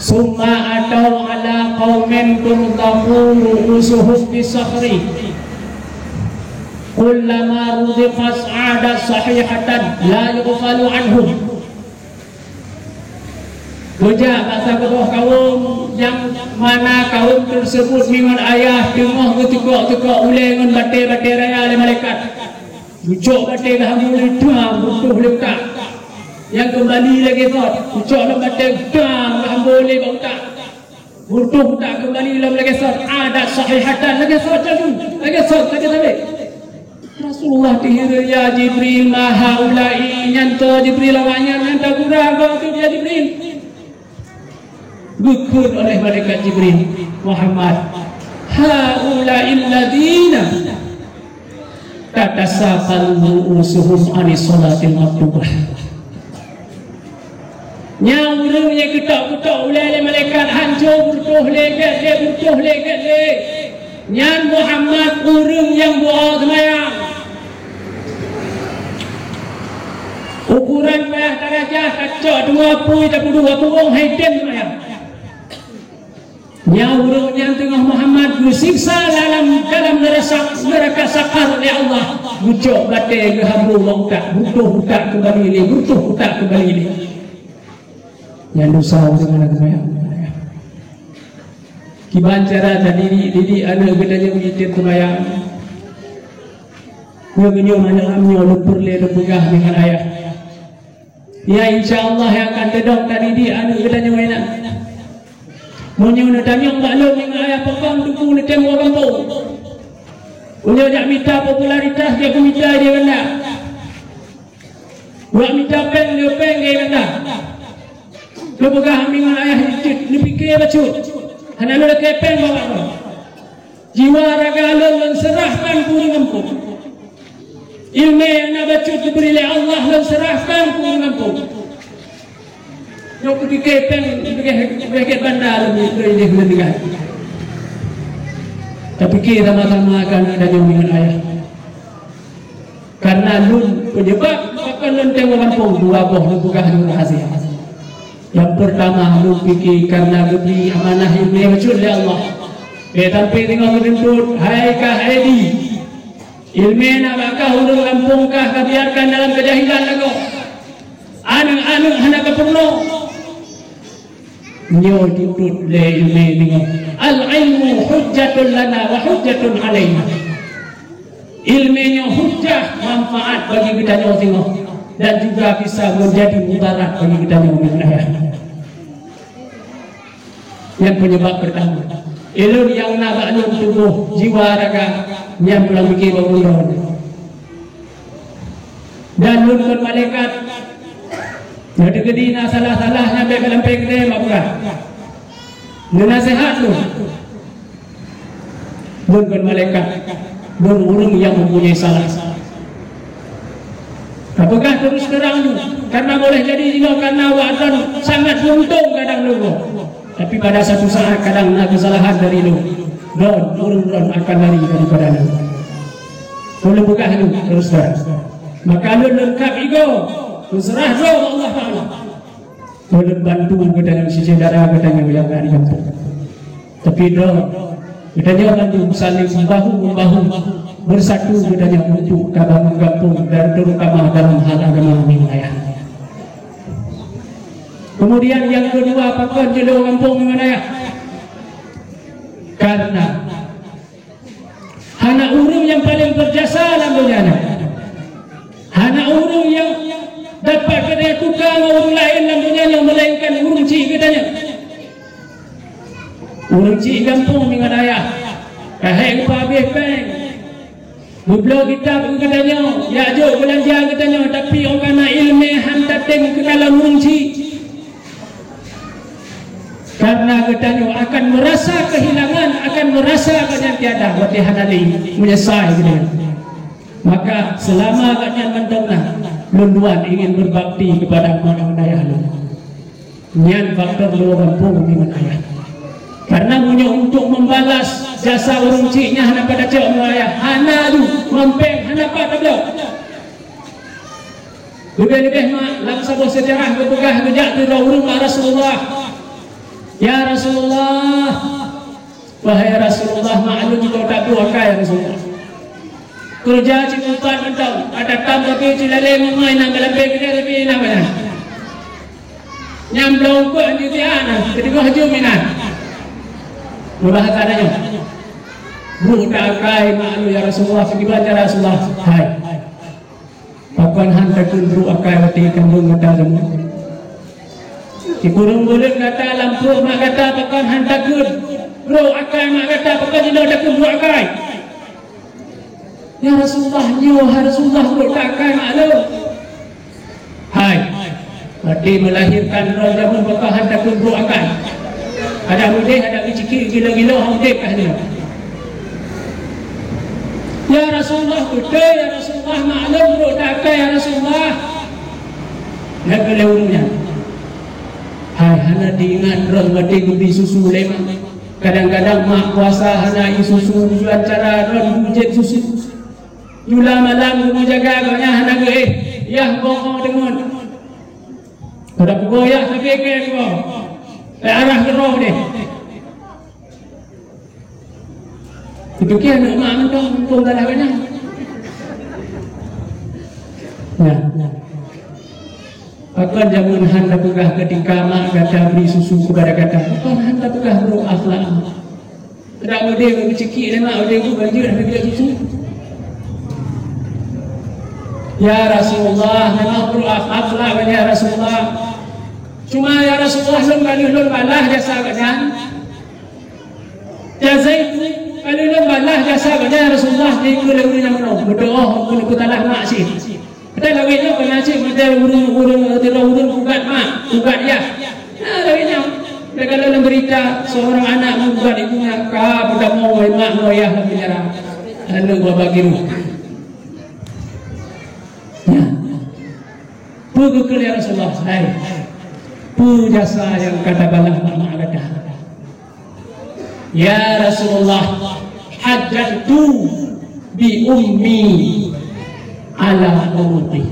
Summa atau ala qaumin turdafu ru'usuhum bisakhri. Kullama rudiqat 'adat sahihatan la yughfalu anhum. Geujak bak saboh kawöm nyang mana kawöm tersebut ngon ayah teungoh geuteukok-teukok ulée ngon batée-batée raya lé malaikat. Geucok batée geuhambo lé tuha, butoh lé utak. Nyang keumbali lagée sot, geucok lom batée tuha geuhambo lé bak utak. Butoh utak keumbali lom lagée sot, adat sahihatan lagée sot laju, lagée sot lagée sabe. Rasulullah teuhireuen, "Ya Jibril, ma haula'i?" Nyan toh Jibril awaknyan nyang tagura gob teuh, ya Jibril. Geukheun oleh malaikat Jibril, "Muhammad, haula'il ladzina tatasaqalu ru'usuhum 'anis shalatil maktubah." Nyan ureuëng nyang geutok-geutok ulée lé malaikat hanco, beureutoh lé gét lé, beureutoh lé gét lé. Nyan Muhammad ureuëng nyang buet seumayang. Ukuran payah darajah tacok teungoh apui tapeuduek apui hai tem seumayang. Nyan ureuëng nyang teungoh Muhammad geusiksa dalam, dalam neurasa, neuraka sakar lé Allah. Geucok batée geuhambo bak utak, butoh utak keumbali lé, butoh utak keumbali lé. Nyan desya ureuëng hana seumayang. Kiban cara tadidik-didik aneuëk geutanyoe jitem seumayang. Nyoe meunyoe malam nyoe lôn peureulée lôn peugah deungon ayah. Ya, insya Allah nyang akan teudong tadidik aneuëk geutanyoe inan. Meunyoe neutanyong bak lôn deungon ayah, pakon Teungku neutem woe gampông? Meunyoe jak mita popularitas, jak mita di banda. Buat mita péng, lheueh péng gaya gata. Lôn peugah amin ngon ayah jeuet, neupike bacut. Hana lôn lakée péng bak droe. Jiwa raga lôn, lôn seurahkan keu ureuëng gampông. Ileumé nyang na bacut geubri lé Allah, lôn seurahkan keu ureuëng gampông. Nyoe keu pike péng, leubeh, leubeh gét banda lôn, lôn idéh lôn tinggai. Tapike sama-sama keu aneuk tanyoe ngon ayah. Karena lôn penyebab pakon lôn tem gampông, dua boh lôn peugah lôn rahsia. Nyang pertama, lôn pike karena geubri amanah ileumé bacut lé Allah. Bék sampai teungoh geutuntut, hai kah Edi. Ileumé na bak kah, ureuëng gampông kah kabiarkan dalam keujahilan lagoe. Aneuk-aneuk hana kapeurunoe. Nyoe tuntut lé ileumé deungon, "Al-ilmu hujjatun lana wa hujjatun alaina." Ilmu nyoe hujah manfaat bagi geutanyoe singoh dan juga bisa menjadi mudarat bagi geutanyoe ngon ayah. Nyan penyebab pertama. Ilmu nyang na bak lôn tuboh, jiwa, raga, nyan pulang pike bak ulôn. Dan lôn kon malaikat. Nyoe teukeudi na salah-salah nyang bèk geulampe keudè mak peugah. Neunasihat lôn. Lôn kon malaikat. Lôn ureueng nyang mempunyai salah. Tapeugah terus terang, karena boleh jadi jinoe karena awak droen sangat beruntung kadang lôn. Tapi pada satu saat kadang na kesalahan dari lôn. Droen, ureueng droen akan lari daripada lôn. Ulôn peugah lôn terus terang. Maka lôn leungkap igoe, lôn seurah droe bak Allah Taala. Ulôn bantu geutanyoe syedara geutanyoe nyang na di gampông. Tapi droe, geutanyoe mandum saling bahu-membahu bersatu geutanyoe untuk ka bangun gampông dan terutama dalam hal agama di wilayah. Kemudian yang kedua, pakon jeuet lôn gampông di wilayah? Karena hana ureueng nyang paleng berjasa lam donya nyoe. Hana ureueng nyang dapat geutanyoe tuka ngon ureueng laén lam donya nyoe, melainkan ureueng chik geutanyoe. Ureueng chik gampông ngon ayah. Ka hék geupeuhabéh péng. Geubloe kitab keu geutanyoe, jak jok beulanja geutanyoe, tapi óh ka na ileumèe han tatem keukalon ureueng chik. Karena geutanyoe akan merasa kehilangan, akan merasa gobnyan tiada, watèe hana lé, meunyeusai geutanyoe. Maka selama gobnyan mantong na, lôn tuan ingin berbakti kepada mak dan ayah lôn. Nyan faktor lôn gampông ngon ayah. Karena meunyoe untuk membalas jasa ureueng chik nyan hana pada cok ngon ayah, hana lé, mampeng hana pat tabloe. Leubeh-leubeh mak, lam saboh seujarah geupeugah geujak sidroe ureueng bak Rasulullah. "Ya Rasulullah, wahai Rasulullah, mak lôn jiteuka brôk akai, ya Rasulullah. Keureuja cit meupat mantong, ka tatam tapi cit lalé ngon ma inan, galambée keudeh tapi inan meunan. Nyang bloe eungkôt han jeuet jiha na, keudeh goh jeuem inan." Meubahasa tanyoe, "Brôk ta akai mak lôn, ya Rasulullah, pakriban cara Rasulullah?" "Hai, pakon han takheun brôk akai watèe kandông gata jameun? Sikureueng buleuen gata lam pruet mak gata, pakon han takheun brôk akai mak gata, pakon jinoe takheun brôk akai?" "Ya Rasulullah, nyoe hai Rasulullah, brôk ta akai mak lôn." "Hai, watèe meulahirkan droe jameun pakon han takheun brôk akai? Adak udeh, adak geucikik gilo-gilo, han udeh kah nyoe?" "Ya Rasulullah, beutôi ya Rasulullah, mak lôn brôk ta akai ya Rasulullah." Nyan keuh lé ureueng nyan. Hai, hana teuingat droe watèe geubri susu lé mak. Kadang-kadang mak puasa hana eu susu, tujuan cara droe bujét susu. Jula malam geumeujaga gobnyan hana geuéh, yah boh deungon. Pada pukul yah sabe keu boh. Bèk arah keudroe deh. Dipikir aneuk mak mantong, mantong dalam keunan. Nah, nah. Pakon jameun han tapeugah keutika mak gata bri susu keupada gata? Pakon han tapeugah brôk akhlak mak? Keudak udeb geucikik lé mak, udeb geuh banjeuet habéh geucikik. Ya Rasulullah, memang brôk akhlak ya Rasulullah. Cuma ya Rasulullah, lôn ka lheueh lôn balah jasa gobnyan. Jazaitu, ka lheueh lôn balah jasa gobnyan ya Rasulullah, jikheun lé ureueng nyang meunoe, meudoa keu neupeusalah mak cit. Padahai lagèe nyoe keunan cit, padahai ureueng, ureueng, ureueng, ureueng ugat mak, ugat yah. Nah, lagèe nyoe, takalon lam beurita, seorang anak meuugat ibunya, ka peutamong lé mak ngon yah lam penjara. Lalu babah giroh. Nyan. Peue geukheun lé Rasulullah? Hai, peue jasa nyang ka tabalah bak mak gata? Ya Rasulullah, hajjajtu bi ummi ala unuqi.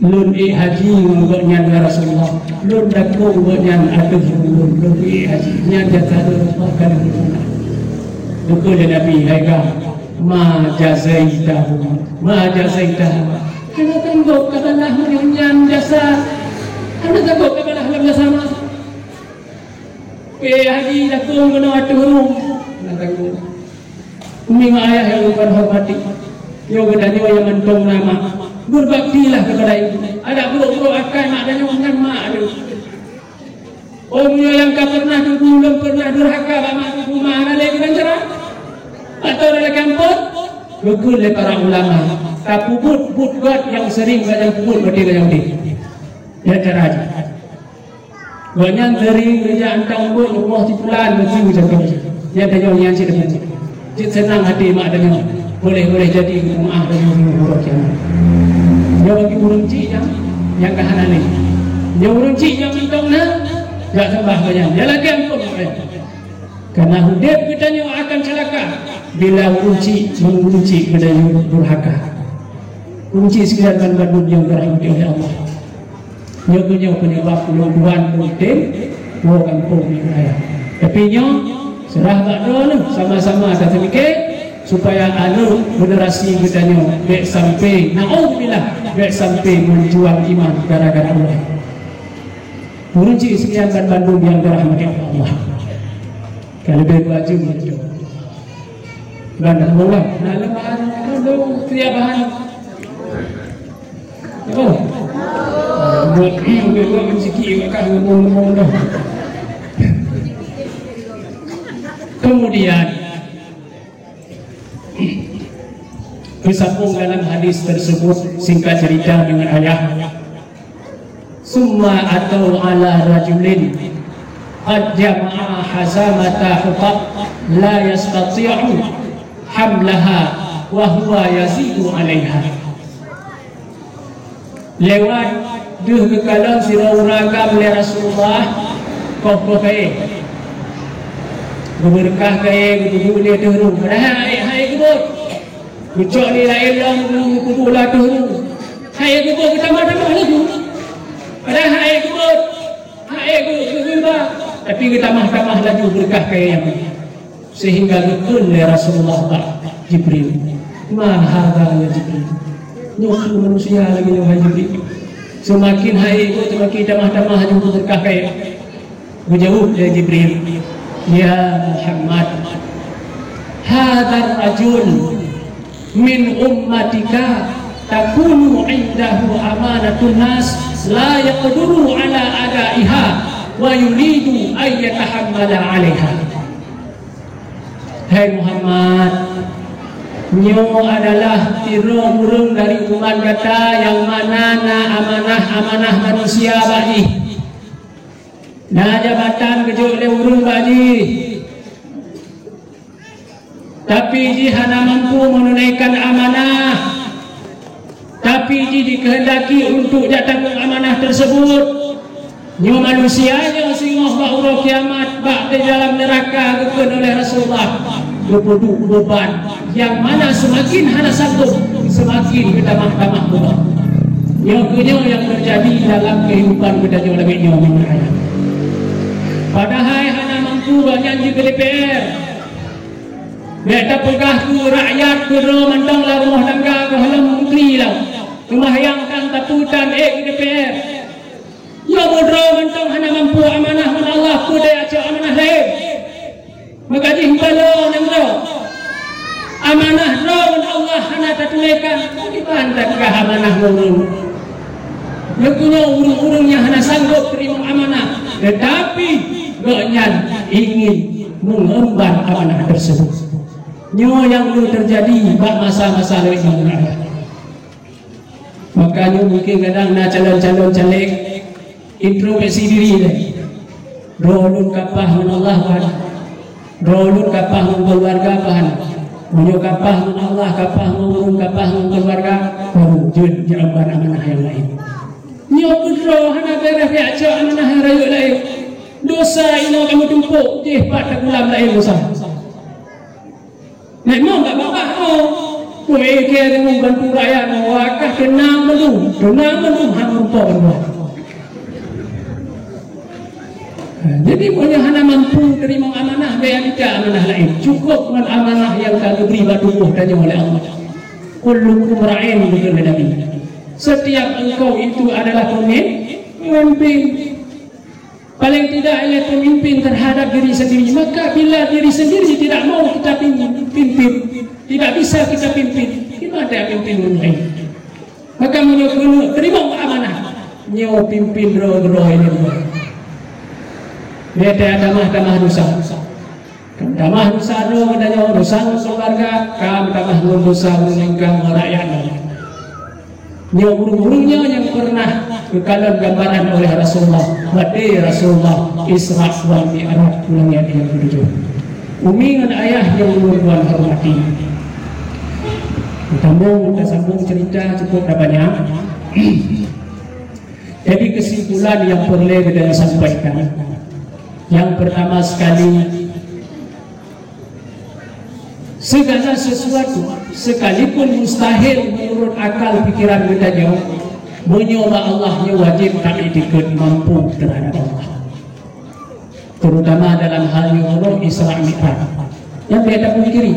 Lôn ék haji ngon gobnyan ya Rasulullah. Lôn dakong gobnyan ateueh lôn, lôn ék haji. Nyan jasa lôn, bahkan lôn. Geukheun lé Nabi, hai kah, ma jazaitahu, ma jazaitahu. Hana sanggob kabalah meunyoe nyan jasa. Hana sanggob kabalah lom jasa mak. Ék haji dakong keunoe ateueh rhueng. Hana sanggob. Umi ngon ayah nyang lôn hormati. Nyoe geutanyoe nyang mantong na mak, beubaktilah keupada ibu. Adak brok-brok akai mak tanyoe ngon mak teuh. Oh, meunyoe nyang ka pernah teuguh lom pernah durhaka bak mak teuh, mak hana lé keunan cara? Atau dalam kampung? Geukheun lé para ulama, tapeubuet buet gét nyang sering bak nyang peubuet watèe geutanyoe udép. Nyan cara jih. Gobnyan sering geujak hantom buet rumoh si pulan, meusti geucok. Nyan tanyoe nyan cit teupeu. Cit seunang até mak tanyoe. Boleh-boleh jadi geupeumaáh tanyoe singoh uroe kiamat. Nyoe bagi ureueng chik nyang, nyang ka hana lé. Nyoe ureueng chik nyang mantong na, jak seumbah gobnyan. Nyan lagèe ampôn gobnyan. Karena udép geutanyoe akan celaka bila ureueng chik, ureueng chik geutanyoe durhaka. Ureueng chik sekalian banmandum nyang dirahmati oleh Allah. Nyoe keuh nyoe penyebab ulôn tuan lôn tem woe gampông nyoe raya. Tapi nyoe serah bak droeneuh, sama-sama taseumike supaya aneuk generasi geutanyoe bèk sampai, naudzubillah, bèk sampai meujual iman gara-gara ulèe. Ureueng chik sekalian banmandum nyang dirahmati Allah. Ka leubeh baju macam tu. Ban dah mulai. Nah, lemah, aduh, tiap bahan. Oh. Buat, buat, buat, buat, sikit, buat, kan, ngomong-ngomong dah. Kemudian, Tersambung dalam hadis tersebut, singkat cerita dengan ayah. Summa atau ala rajulin qad jama'a hazamata hutab la yastati'u hamlaha wa huwa yazidu 'alaiha. Lewat deuh geukalon sidroe ureueng agam lé Rasulullah, koh-koh kayèe. Geubeureukat kayèe, geutuju lé teuh rhueng. Padahai hai, hai geubot. Geucok lé laén lom, geutuju lé teuh rhueng. Hai geubot geutamah-tamah laju. Padahai hai geubot. Hai geu-, geu-, geuba. Tapi geutamah-tamah laju beureukat kayèe nyan. Sehingga geukheun lé Rasulullah bak Jibril, "Ma hadza ya Jibril?" Nyoe keuh manusia lagèe nyoe hai Jibril. Seumaken hai, seumaken tamah-tamah laju beureukat kayèe. Geujaweueb lé Jibril, "Ya Muhammad, hadzar rajul min ummatika takunu indahu amanatun nas la yaqduru ala adaiha wa yuridu an yatahammala 'alaiha." Hai Muhammad, nyoe adalah sidroe ureueng dari umat gata nyang mana na amanah-amanah manusia bak jih. Na jabatan geujok lé ureueng bak jih, tapi jih hana mampu meununaikan amanah. Tapi jih jikehendaki untuk jak tanggong amanah tersebut. Nyoe manusia nyoe singoh bak uroe kiamat, bak di dalam neuraka, geukheun oleh Rasulullah, geupeuduek beuban nyang mana seumaken hana sanggob, seumaken geutamah-tamah beuban. Nyoe keuh nyoe nyang teujadi dalam keuhidupan geutanyoe lagèe nyoe, meunan. Padahai hana mampu gobnyan jih keu D P R. Bèk tapeugah keu rakyat keudroe mantong lam rumoh tangga gohlom menteri lam. Seumayang tan, sapeue tan, ék keu D P R. Nyoe meudroe mantong hana mampu amanah ngon Allah, peue daya cok amanah laén. Maka jih balo nanggroe. Amanah droe ngon Allah hana tatunaikan, kiban tapeugah amanah ngon ureueng. Nyoe keuh nyoe ureueng-ureueng nyang hana sanggob teurimong amanah, teutapi gobnyan ingin meungemban amanah tersebut. Nyoe nyang dulu teujadi bak masa-masa lewat nyang lalu. Maka nyoe mungken kadang na calon-calon caleg introspeksi diri lé. Droe ulôn kapah ngon Allah bah. Droe ulôn kapah ngon keuluwarga bah. Meunyoe kapah ngon Allah, kapah ngon ureueng, kapah ngon keuluwarga, baru jeuet jiemban amanah nyang laén. Nyoe keuh droe hana bèrèh jak cok amanah rayeuk laén. Dosa inoe kamoe tumpôk, jih pat tagulam laén dosa. Memang tak babah, oh. Pue ke deungon bantu rakyat, oh, akah keunang meulu, keunang meulu, hang rupa bantuan. Ha, jadi, meunyoe hana mampu teurimong amanah, bèk mita amanah laén. Cukôp ngon amanah nyang ka geubri bak tuboh tanyoe lé Allah. "Kullukum ra'in," kheun Nabi. Setiap engkau itu adalah pemim-, pemimpin. Paling tidak, ialah pemimpin terhadap diri sendiri. Maka, bila diri sendiri tidak mau kita pim-, pimpin, tidak bisa kita pimpin, Iman dan pimpin ureuëng laén. Maka meunyoe keuneuk teurimong amanah, nyoe pimpin droe-droe ilée dua. Dia tamah-tamah dosa. Tamah dosa droe geutanyoe, dosa ngon keuluwarga, ka tamah ngon dosa ureuëng nyang ka ngon rakyat laén. Nyoe ureuëng-ureuëng nyoe nyang peureunah geukalon gambaran oleh Rasulullah, watée Rasulullah Isra wal Mi'raj u langét nyang keutujôh. Umi ngon ayah nyang ulôn tuan hormati. Sambung, tasambung cerita cukup dah banyak. Jadi kesimpulan nyang peureulée geutanyoe sampaikan. Yang pertama sekali, segala sesuatu sekalipun mustahil menurut akal pikiran geutanyoe, meunyoe bak Allah nyoe wajéb taiktikeuet mampu terhadap Allah. Terutama dalam hal nyoe Isra Mi'raj. Nyang beda pungkiri,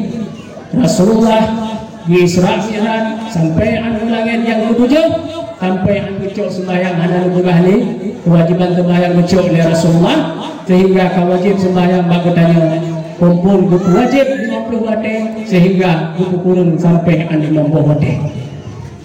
Rasulullah di Isra Mi'raj sampai an u langét nyang keutujôh, sampai an geucok sembahyang hana geupeugah lé, kewajiban sembahyang geucok lé Rasulullah, sehingga ka wajéb sembahyang bak geutanyoe. Kumpul geupeuwajéb limong ploh watée, sehingga geupeukureueng sampai an limong boh watée.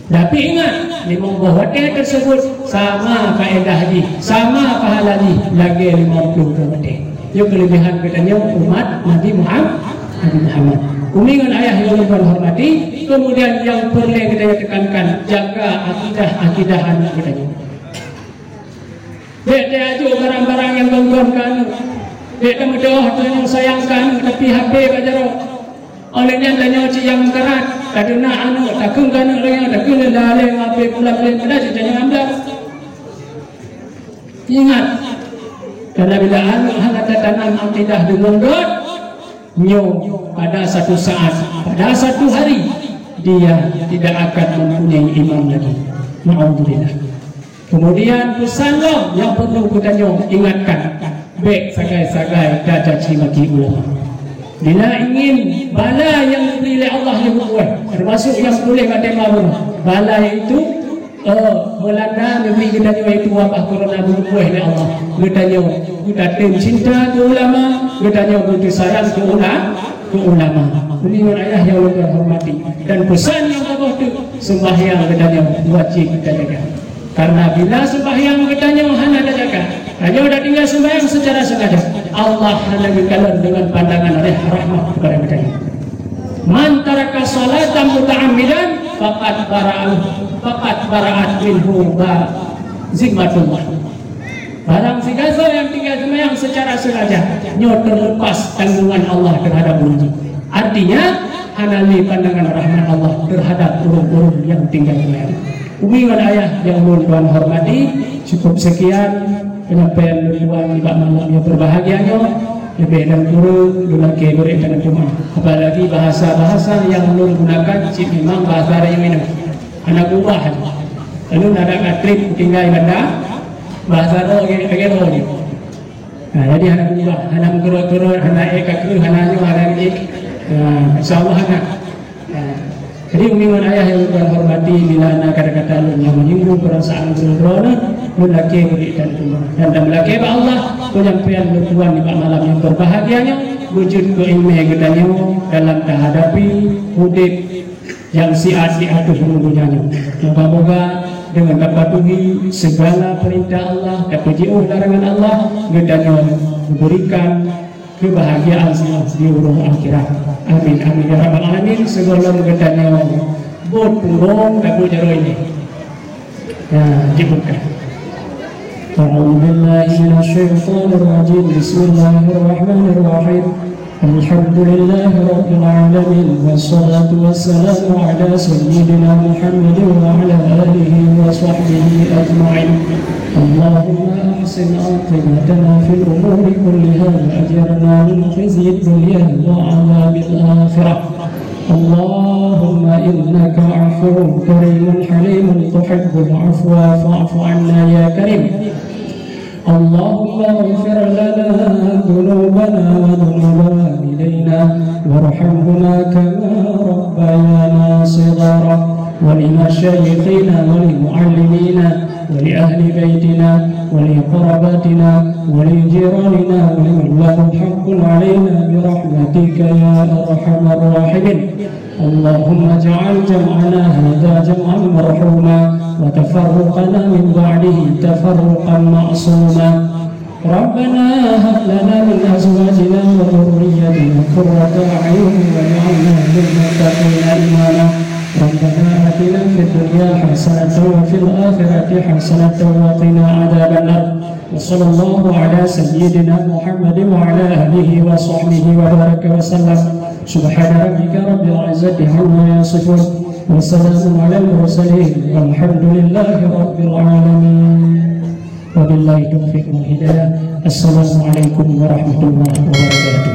Tapi ingat, limong boh watée tersebut sama kaedah jih, sama pahala jih lagée limong ploh watée. Nyoe keulebihan geutanyoe umat Nabi Muhammad, Nabi Muhammad. Umi ngon ayah nyang lôn hormati, kemudian nyang peureulée geutanyoe tekankan, jaga akidah-akidah aneuk geutanyoe. Bék teuajoe barang-barang nyang gong-gong keu aneuk. Bék tameudeuh tanyoe sayang keu aneuk, tapi H P bak jaroe. Óh lheueh nyan tanyoe cit nyang meukarat, tadeunah aneuk, takheun keu aneuk lagée nyan, takheun lé lalée ngon H P pulang lé pada cit tanyoe amblas. Ingat, karena bila aneuk hana tatanam akidah deungon gét, nyoe pada satu saat, pada satu hari, dia tidak akan mempunyai iman lagi. Naudzubillah. Kemudian peusan lom nyang peureulée geutanyoe ingatkan, bék sagai-sagai tacaci maki ulama. Bila ingin bala nyang geubri lé Allah nyang meupuéh, termasuk nyang tuléh bak tema bunoe, bala yaitu, eh, meulanda negeri geutanyoe yaitu wabah corona geupeupuéh lé Allah. Geutanyoe geutatém cinta keu ulama, geutanyoe geuteusayang keu ula-, keu ulama. Umi ngon ayah nyang lôn hormati, dan peusan nyang saboh teuk, sembahyang geutanyoe wajéb tajaga. Karena bila sembahyang geutanyoe hana tajaga, tanyoe tatinggai sembahyang secara sengaja, Allah hana geukalon deungon pandangan reh rahmat kepada geutanyoe. "Man taraka salatan muta'ammidan faqad bara'a, faqad bara'at minhu ba-, zimmatullah." Barang sigasoe nyang tinggai sembahyang secara sengaja, nyoe terlepas tanggungan Allah terhadap ureuëng nyan. Artinya, hana lé pandangan rahmat Allah terhadap ureuëng-ureuëng nyang tinggai sembahyang. Umi ngon ayah nyang lôn tuan hormati, cukup sekian penyampaian lôn tuan nibak malam nyang berbahagia nyoe. Leubeh dan kureueng lôn lakée bri tanyoe peumaaf. Apalagi bahasa-bahasa nyang lôn gunakan cit memang bahasa Melayu. Hana berubah. Lalu na dak ka trép tinggai banda, bahasa roh lagée, lagée roh nyoe. Ha, jadi hana berubah, hana meukeurot-keurot, hana ék ka kreueh, hana nyoe, hana ék. Ha, insya Allah hana. Ha. Jadi umi ngon ayah nyang lôn hormati, bila na kata-kata lôn nyang menyinggung perasaan droeneuh, lôn lakée bri tanyoe peumaaf. Dan tameulakée bak Allah, penyampaian lôn tuan nibak malam nyang berbahagia nyoe, beujeuet keu iéleumé geutanyoe dalam tahadapi udeb nyang siat di ateueh rhueng donya nyoe. Moga-moga deungon tapatuhi segala perintah Allah, tapeujiôh larangan Allah, geutanyoe geuberikan keubahgiaan singoh di uroe akhirat. Amin, amin, ya rabbal alamin. Sigohlom geutanyoe bot purong, tapeujaroe nyoe. Ya, dibuka. أعوذ بالله من الشيطان الرجيم. بسم الله الرحمن الرحيم. الحمد لله رب العالمين، والصلاة والسلام على سيدنا محمد وعلى آله وصحبه أجمعين. اللهم أحسن عاقبتنا في الأمور كلها وأجرنا من خزي الدنيا وعذاب الآخرة. اللهم إنك عفو كريم حليم تحب العفو فاعف عنا يا كريم. اللهم اغفر لنا ذنوبنا وذنوب والدينا وارحمهما كما ربيانا صغارا. ولمشايخنا ولمعلمينا ولأهل بيتنا ولقراباتنا ولجيراننا ولمن لهم حق علينا برحمتك يا أرحم الراحمين. اللهم اجعل جمعنا هذا جمعا مرحوما وتفرقنا من بعده تفرقا معصوما. ربنا هب لنا من أزواجنا وذرياتنا قرة أعين واجعلنا للمتقين إماما. ربنا آتنا في الدنيا حسنة وفي الآخرة حسنة وقنا عذاب النار. وصلى الله على سيدنا محمد وعلى آله وصحبه وبارك وسلم. سبحان ربك رب العزة عما يصفون. وسلام على المرسلين والحمد لله رب العالمين. وبالله التوفيق والهداية. السلام عليكم ورحمة الله وبركاته.